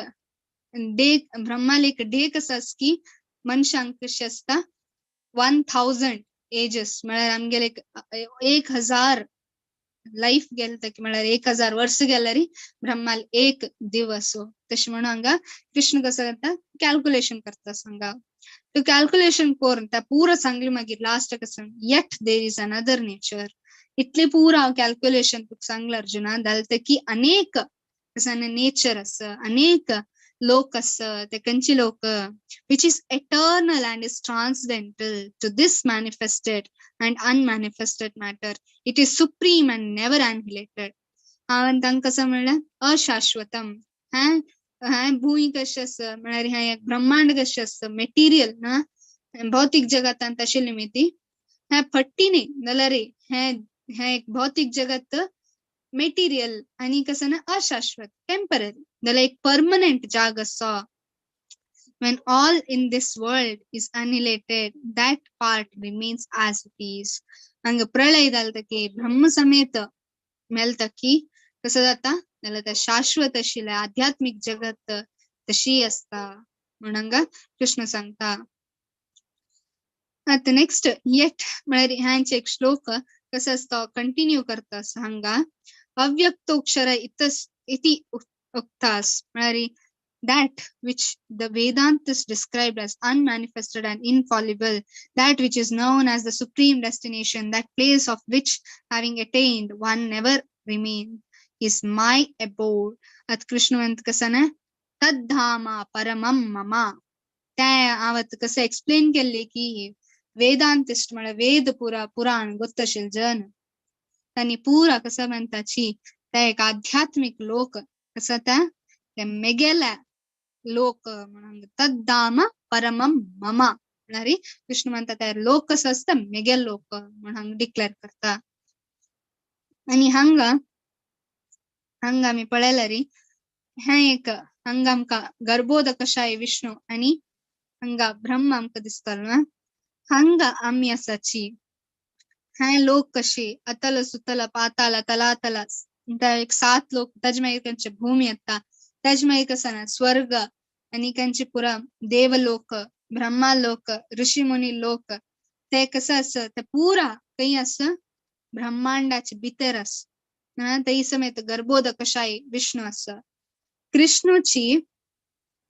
Speaker 1: डे ब्रह्माले एक डे कसो आसा की मनशांक कशें आसता 1000 एजस, म्हळ्यार आमगेले 1000 लायफ गेले की म्हळ्यार 1000 वर्स गेल्यार ब्रह्माल एक दिवस. तशें म्हणून हांगा कृष्ण कसो करता कॅल्क्युलेशन करता हांगा. तो कॅल्क्युलेशन करून त्या पुरो सांगली मागीर लास्ट कसं yet there is another nature. इतले पुरो हांव कॅल्क्युलेशन तुका सांगला अर्जुना जालें की अनेक कसं नेचर आसा, अनेक लोक आसा, ते खंयचे लोक which is eternal and is transcendental to this manifested and unmanifested matter. It is supreme and never annihilated. हांवें तांकां कसं म्हणलें अशाश्वतम. हें हें भूंय कशें आसा म्हळ्यार हें ब्रह्मांड कशें आसा मेटिरियल ना भौतीक जगतांत तशें निमिती हें फट्टी न्ही जाल्यार हें हें एक भौतीक जगत मेटिरियल आनी कसं ना अशाश्वत टेम्पररी जाल्यार एक परमनंट जाग आसा. When all in this world is annihilated, that part remains as it is. हांगा प्रलय जाल की ब्रह्म समेत मेलता की कसं जाता जाल्यार ते शाश्वत आशिल्लें आध्यात्मीक जगत तशी आसता म्हूण हांगा कृष्ण सांगता. आतां नेक्स्ट येट म्हळ्यार ह्यांचे एक श्लोक कसो आसता कंटिन्यू करता हांगा. अव्यक्तोक्षर इतस इति उक्तास म्हळ्यार that which the Vedantas described as unmanifested and infallible, that which is known as the supreme destination, that place of which having attained one never remain, is my abode. At Krishna म्हणत कसं ना तद्धामा परमम mama. त्या हांव कसं explain केल्ले की वेदांतिस्ट म्हळ्यार वेद पुरा पुराण गोत्तशील जन तांणी पुरा कसं म्हणताची त्या एक आध्यात्मिक लोक कसं त्या ते मेगेल्या लोक म्हणून तद्धाम परमम ममा म्हळ्यार कृष्ण म्हणता त्या लोक कसं आसता मेगेल लोक म्हणून हांगा डिक्लेअर करता. आनी हांगा हांगा आमी पळयल्यार हें एक हांगा आमकां गर्भोदकशाय विष्णू आनी हांगा ब्रह्म आमकां दिसतलो ना. हांगा आमी आसाची हें लोक कशी अतल सुतल पाताल तलातल एक 7 लोक, ताजे मागीर तांचे भूमी येता, ताजे मागीर कसं ना स्वर्ग आनी तांचे पुरा देवलोक ब्रह्मालोक ऋषी मुनी लोक ते कसं आसा ते पुरा खंय आसा ब्रह्मांडाचे भितर आसा. ते समेत गर्भोदकशाय विष्णू आसा. कृष्णूची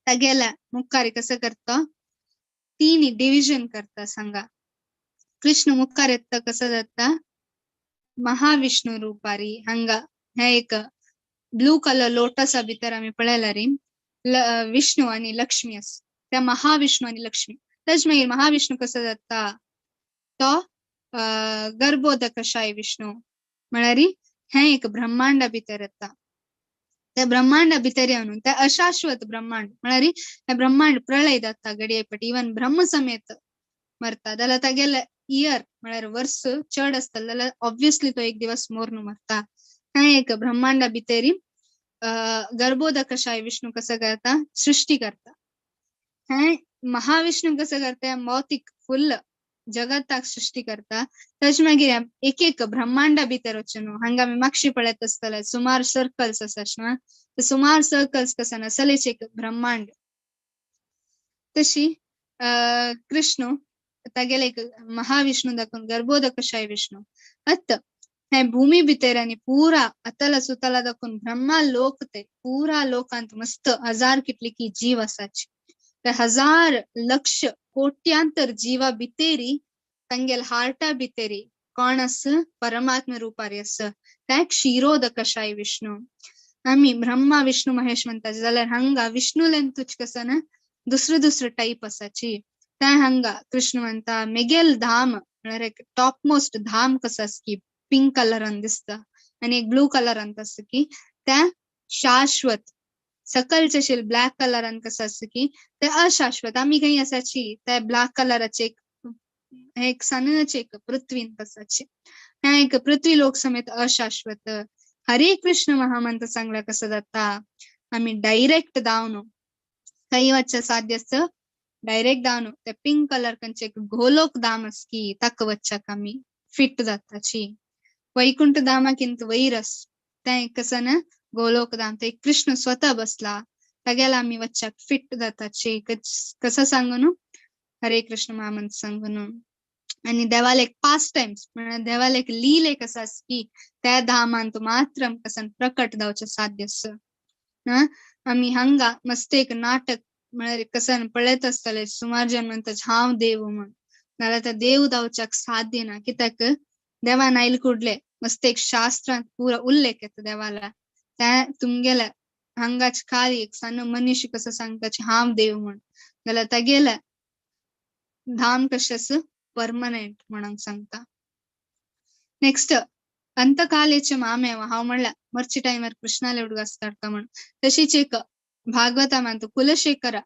Speaker 1: तागेल्या मुखार कसं करता 3 डिविजन करता सांगा. कृष्ण मुखार येता कसं जाता महाविष्णू रूपारी. हांगा हे एक ब्लू कलर लोटसा भितर आमी पळयला री विष्णू आनी लक्ष्मी आसा. त्या महाविष्णू आनी लक्ष्मी ताजे मागीर महाविष्णू कसो जाता तो गर्भोदकशाय विष्णू म्हळ्यार हें एक ब्रह्मांडा भितर येता. त्या ब्रह्मांडा भितर येवन त्या अशाश्वत ब्रह्मांड म्हळ्यार हें ब्रह्मांड प्रलय जाता घडये पट इवन ब्रह्म समेत मरता जाल्यार तागेले इयर म्हळ्यार वर्स चड आसतलें जाल्यार ऑब्वियसली तो एक दिवस मोरून मरता. हें एक ब्रह्मांडा भितरी गर्भोदकशाय विष्णू कसं करता सृष्टी करता. हें महाविष्णू कसं करता भौतीक फुल्ल जगताक सृष्टी करता. ताजे मागीर एक एक ब्रह्मांडा भितर वचून हांगा आमी मागशी पळयत आसतले सुमार सर्कल्स आसा न्हू, सुमार सर्कल्स कसं ना सलेच एक ब्रह्मांड. तशी कृष्ण तागेले एक महाविष्णू दाखोवन गर्भोदकशाय विष्णू आतां हें भूमी भितर आनी पुरा अतल सुतला दाखोवन ब्रह्मा लोक ते पुरा लोकांत मस्त 1000 कितले की जीव आसाची. ते 1000 लक्ष कोट्यांतर जीवा भितरी तांगेल हार्टा भितरी कोण आसा परमात्मा रुपारी आसा त्या क्षीरोदकशाय विष्णू. आमी ब्रह्मा विष्णू महेश म्हणटा जाल्यार हांगा विष्णूलेंतूच कसं ना दुसरे दुसरे टायप आसाची. त्या हांगा कृष्ण म्हणटा मेगेल धाम म्हळ्यार एक टॉप मोस्ट धाम कसं आसा की पिंक कलरान दिसता आनी एक ब्लू कलरान आसता की त्या शाश्वत सकलचे ब्लॅक कलरान कसं आसता की ते अशाश्वत. आमी खंय आसाची त्या ब्लॅक कलराचे एक हे एक सनच एक पृथ्वीन तसाचे हे एक पृथ्वी लोक समेत अशाश्वत. हरे कृष्ण महामंत्र सांगला कसं जाता आम्ही डायरेक्ट धावन काही वच्चा साध्य असतं डायरेक्ट धावन ते पिंक कलर कंचे एक गोलोक धाम असकी ताका वच्चाक आमी फिट जाताची. वैकुंठ धामाकिंत वैरस ते कसं ना गोलोक धाम ते कृष्ण स्वतः बसला तागेला आमी वच्चाक फिट जाताची. कसं सांगू न्हू हरे कृष्ण महामंत्र सांगू न्हू. आणि देवाला एक पास टाइम्स म्हळ्यार देवाला एक लील एक आसा की त्या धामांत मात्र आमकां प्रकट जावचें साध्य आसा. आमी हांगा मस्त एक नाटक म्हळ्यार कसं पळयत आसतले सुमार जण म्हणटा हांव देव म्हण, नाल्यार त्या देव जावच्याक साध्य ना कित्याक देवान आयल कुडले मस्त एक शास्त्रांत पुरा उल्लेख येता देवाला. त्या तुमगेल्या हांगाच खाली एक सान मनीश कसं सांगता हांव देव म्हण, जाल्यार तागेल्या धाम कशें आसा परमनंट म्हणून सांगता. नेक्स्ट अंतकालेचे मामेव हांव म्हणल्या मरचे टायमार कृष्णाले उडगास काडटा म्हण. तशीच एक भागवता म्हणतो कुलशेखर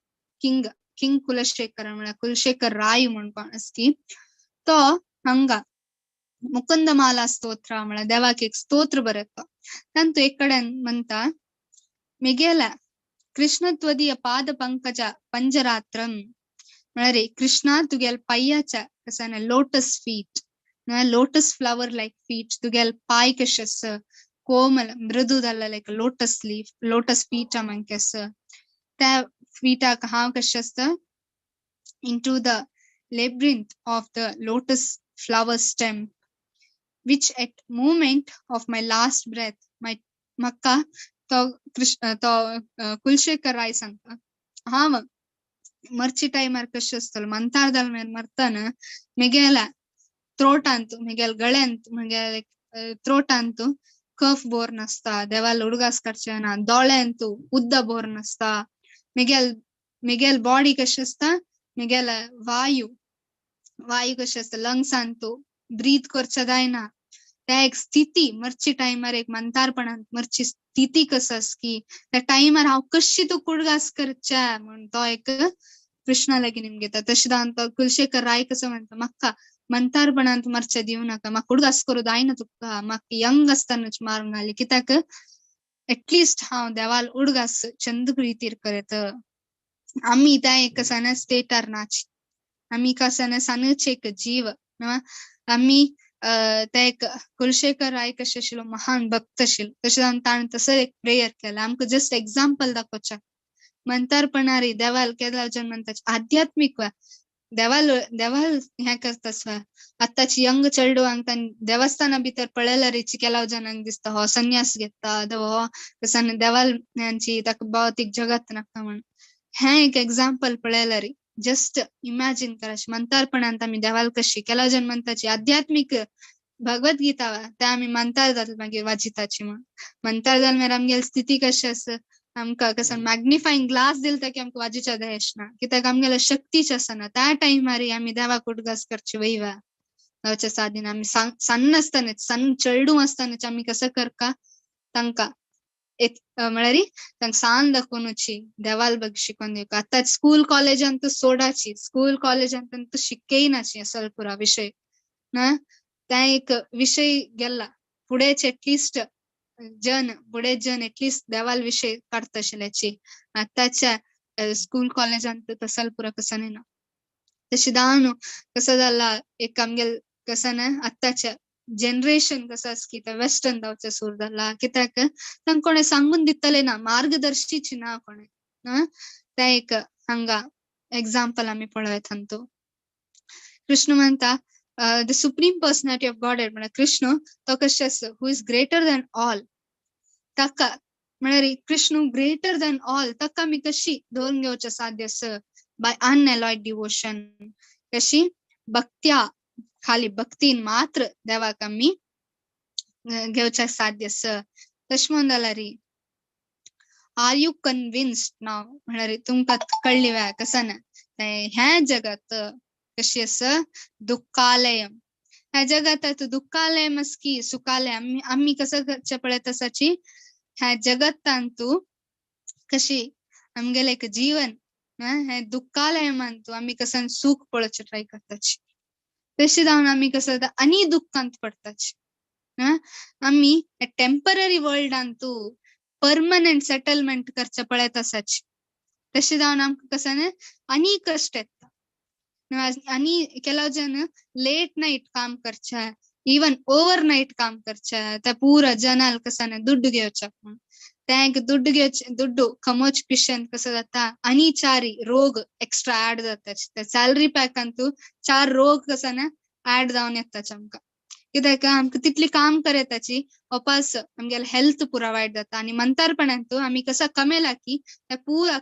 Speaker 1: किंग किंग कुलशेखर म्हळ्यार कुलशेखर राय म्हण कोण आसकी तो हांगा मुकुंदमाला स्तोत्र म्हळ्यार देवाक एक स्तोत्र बरयता. तांतू एक कडेन म्हणटा मिगेला कृष्णत्वदीय पाद पंकज पंजरात्रम म्हळ्यार कृष्णा तुगेल पाय्याच्या कसं lotus feet lotus flower like feet तुगेल पाय कशे आसा कोमल मृदू जाल्ले like lotus leaf lotus feet मंके आसा त्या फीटाक हांव कशें आसता into the labyrinth of the lotus flower stem which at moment of my last breath my म्हाका तो कृष्ण तो कुलशेखर राय सांगता हांव मरचे टायमार कशें आसतलो मंतार जाल मेरेन मरतना मेगेल्या त्रोटांत मेगेल्या गळ्यांत मेगेल्या त्रोटांत कफ बोर नासता, देवाल उडगास काडचे ना, दोळ्यांत उद्द बोर नासता, मेगेल मेगेल बॉडी कशें आसता मेगेल्या वायू वायू कशें आसता लंग्सांत ब्रीथ करचें जायना. त्या एक स्थिती मरचे टायमार एक मंतारपणांत मरची स्थिती कसं आसकी त्या टायमार हांव कशी तूं कुडगास करच्या म्हण तो एक कृष्णा लागीं निमगेता. तशें जावन तो कुलशेखर राय कसो म्हणटा म्हाका मंतारपणांत मरचें दिवं नाका, म्हाका उडगास करूं जायना तुका, म्हाका यंग आसतनाच मारून घाली कित्याक एटलिस्ट हांव देवाल उडगास चंद रितीर करत. आमी त्या एक सण स्टेटार नाच आमी कसन सनच एक जीव आमी ते एक कुलशेखर राय कशें आशिल्लो महान भक्त आशिल्लो तशें जावन ताणें तसो एक प्रेयर केलें. आमकां जस्ट एग्जाम्पल दाखोवचें मंतारपणारी देवाल केदो जन म्हणटा आध्यात्मीक देवाल देवाल हें करता स्वा. आतांची यंग चेडवांक तांणी देवस्थाना भितर पळयल्यार केलाव जनांक दिसता हो संन्यास घेता हो कसन देवाल ह्यांची ताका भौतीक जगत नाका म्हण. हें एक एग्जाम्पल पळयल्यार जस्ट इमॅजिन कराशी मंतारपणांत आमी देवाल कशी केलाव जन म्हणटाची आध्यात्मीक भगवद्गीता ते आमी मंतार जातले मागीर वाजिताची म्हण. मंतार जाल मागीर आमगेली स्थिती कशी आसा आमकां कसं मॅग्निफाईंग ग्लास दिलता की आमकां वाजीच्या देश ना कित्याक आमगेल्या शक्तीच आसना. त्या टायमार आमी देवाक उडगास करची वयवा गांवच्या सादीन आमी सन्न आसतनाच सन्न चेडूं आसतनाच आमी कसं करका तांकां एक म्हळ्यार तांकां सान दाखोवनुची देवाल बग शिकोवन दिवका. आतां स्कूल कॉलेजांत सोडाची स्कूल कॉलेजांत शिकय नाची असल पुरा विशय ना त्या एक विशय गेला फुडेंच एटलिस्ट जन फुडें जन एटलिस्ट देवाल विशय काडटा आशिल्ल्याची. आतांच्या स्कूल कॉलेजांत तसल पुरा कसं ना. तशें जावन कसं जाला एक आमगेल कसं ना आतांच्या जनरेशन कसं आसा की ते वेस्टर्न जावचें सुरू जाला कित्याक तांकां कोणें सांगून दितलें ना मार्गदर्शीच ना कोणें. तें एक हांगा एग्जाम्पल आमी पळयत हांतू कृष्ण म्हणटा the supreme personality of Godhead म्हळ्यार कृष्ण तो कशें आसा who is greater than all ताका म्हळ्यार कृष्ण ग्रेटर दॅन ऑल ताका आमी कशी धरून घेवचें साध्य आसा बाय अनएलॉयड डिवोशन कशी भक्त्या खाली भक्तीन मात्र देवाक आमी घेवच्याक साध्य आसा. तशें म्हणून जाल्यार are you convinced नाव म्हळ्यार तुमकां कळ्ळी वे कसं ना ह्या जगात कशी आसा दुःखालयम ह्या जगात दुःखालयम आसा की सुखालय आमी आमी कसं करचें पळयत आसाची ह्या जगतांतू कशी आमगेलें एक जीवन हें दुःखालयमांतू आमी कसं सूख पळोवचें ट्राय करताची. तशें जावन आमी कसं जाता आनी दुख्खांत पडटाच. आमी टेंपररी वर्ल्डांतू परमनंट सेटलमेंट करचे पळयत आसाच. तशें जावन आमकां कसं न्ही आनी कश्ट येता. आनी ಕೆಲವು जन लेट नायट काम करचे, इवन ओवर नायट काम करचे, त्या पुरा जनाल कसं न्ही दुड्डू घेवचे, तेंक दुड्डू घेवचे, दुड्डू कमोच पिशन कसं जाता आनी चारी रोग एक्स्ट्रा ऍड जाता. त्या सॅलरी पॅकांतू 4 रोग कसं न्ही ऍड जावन येताच आमकां. कित्याक आमकां तितली काम करताची अपास आमगेले हेल्थ पुरा वायट जाता. आनी मंतारपणांतू आमी कसं कमेला की त्या पुरा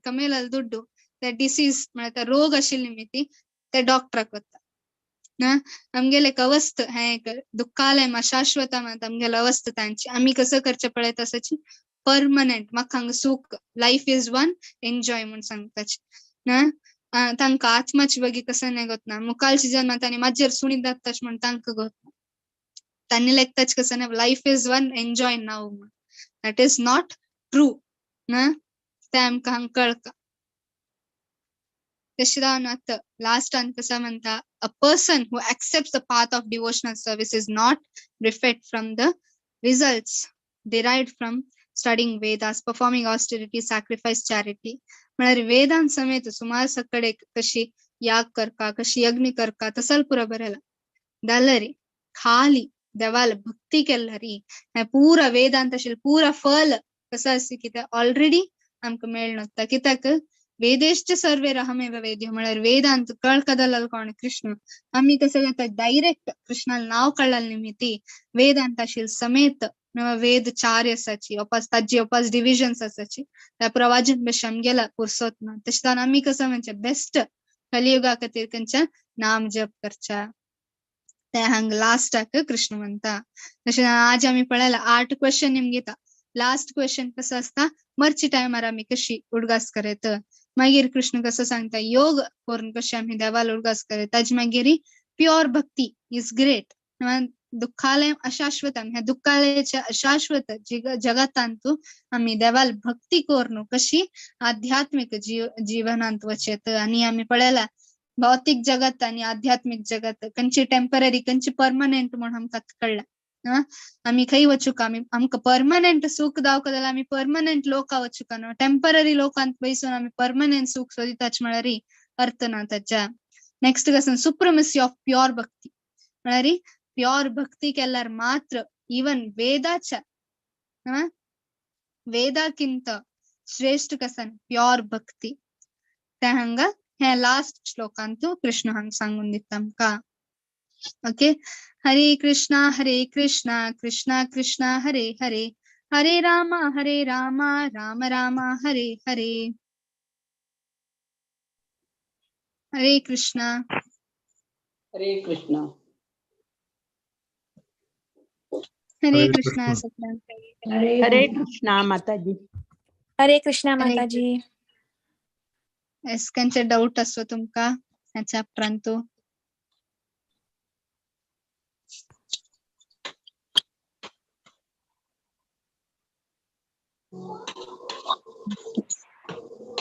Speaker 1: कमेला दुड्डू त्या डिसीज म्हळ्यार त्या रोग आशिल्ली निमित्ती ते डॉक्टराक वता. आमगेले एक अवस्थ हें एक दुःखालय अशाश्वत आमगेले अवस्थ तांची आमी कसं करचें पळयत आसाची परमनंट म्हाका हांगा सूख, लायफ is one enjoy म्हूण सांगताची. तांकां आत्माची बगी कसं नाही गोतना, मुखालची जन्म तांणी माजेर सुणी जाताच म्हण तांकां गोतना, तांणी लेखताच कसं नाही life is one enjoy now म्हण. That is not true. तें आमकां हांगा कळका. तशें जावन आतां लास्टान कसं म्हणटा, a person who accepts the path of devotional service is not bereft from the results derived from studying Vedas, performing austerity, sacrifice, charity. म्हळ्यार वेदांत समेत सुमार सकडे कशी याग करका, कशी यज्ञ करका तसल पुरा बरेला जाल्यार खाली देवाल भक्ती केल्यारी हें पुरा वेदांत आशिल्लें पुरा फल कसं आसा कित्याक ऑलरेडी आमकां मेळना. कित्याक वेदेश्च सर्वे रहमेव वेद्य म्हळ्यार वेदांत कळकदलाल कोण कृष्ण. आमी कसं जाता डायरेक्ट कृष्णाल नाव कळ्ळाल निमित्ती वेदांत आशिल्ले समेत वेद 4 आसाची, अपास ताजी अपास डिविजन्स आसाची, त्या प्रवाजन बेश आमगेला पुरसोत ना. तशें जावन आमी कसं म्हणजे बेस्ट कलियुगा खातीर खंयच्या नाम जप करच्या ते हांगा लास्टाक कृष्ण म्हणटा. तशें आज आमी पळयला 8 क्वेश्चन निमगिता. लास्ट क्वेश्चन कसं आसता मरची टायमार आमी कशी उडगास करयत, मागीर कृष्ण कसं सांगता योग करून कशें आमी देवाल उडगास करयत, ताजे मागीर प्युअर भक्ती is great. दुःखालय अशाश्वत, ह्या दुःखालयाच्या अशाश्वत जगतांतू आमी देवाल भक्ती करून कशी आध्यात्मिक जीवनांत वचेत. आनी आमी पळयला भौतिक जगत आनी आध्यात्मिक जगत खंयची टेंपररी खंयची परमनंट म्हूण आमकां कळ्ळा. आमी खंय वचूका, आमी आमकां परमनंट सूख दावका जाल्यार आमी परमनंट लोका वचूका न्हू, टेंपररी लोकांत बैसून आमी परमनंट सूख सोदिताच म्हळ्यार अर्थ ना ताच्या. नेक्स्ट कसं सुप्रिमसी ऑफ प्युअर भक्ती म्हळ्यार प्युअर भक्ती केल्यार मात्र इवन वेदाच्या वेदाकिंत श्रेष्ठ कसन प्युअर भक्ती. ते हांगा हे लास्ट श्लोकांतू कृष्ण हांगा सांगून दिता आमकां. ओके, हरे कृष्णा हरे कृष्णा कृष्णा कृष्णा हरे हरे, हरे रामा हरे रामा राम रामा हरे हरे. हरे कृष्णा
Speaker 4: हरे कृष्णा
Speaker 1: हरे कृष्णा.
Speaker 2: हरे कृष्णा माताजी.
Speaker 5: हरे कृष्णा माताजी.
Speaker 1: एस कंचे डाऊट असो तुमका ह्या चॅप्टरांतू?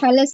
Speaker 1: फाल्यां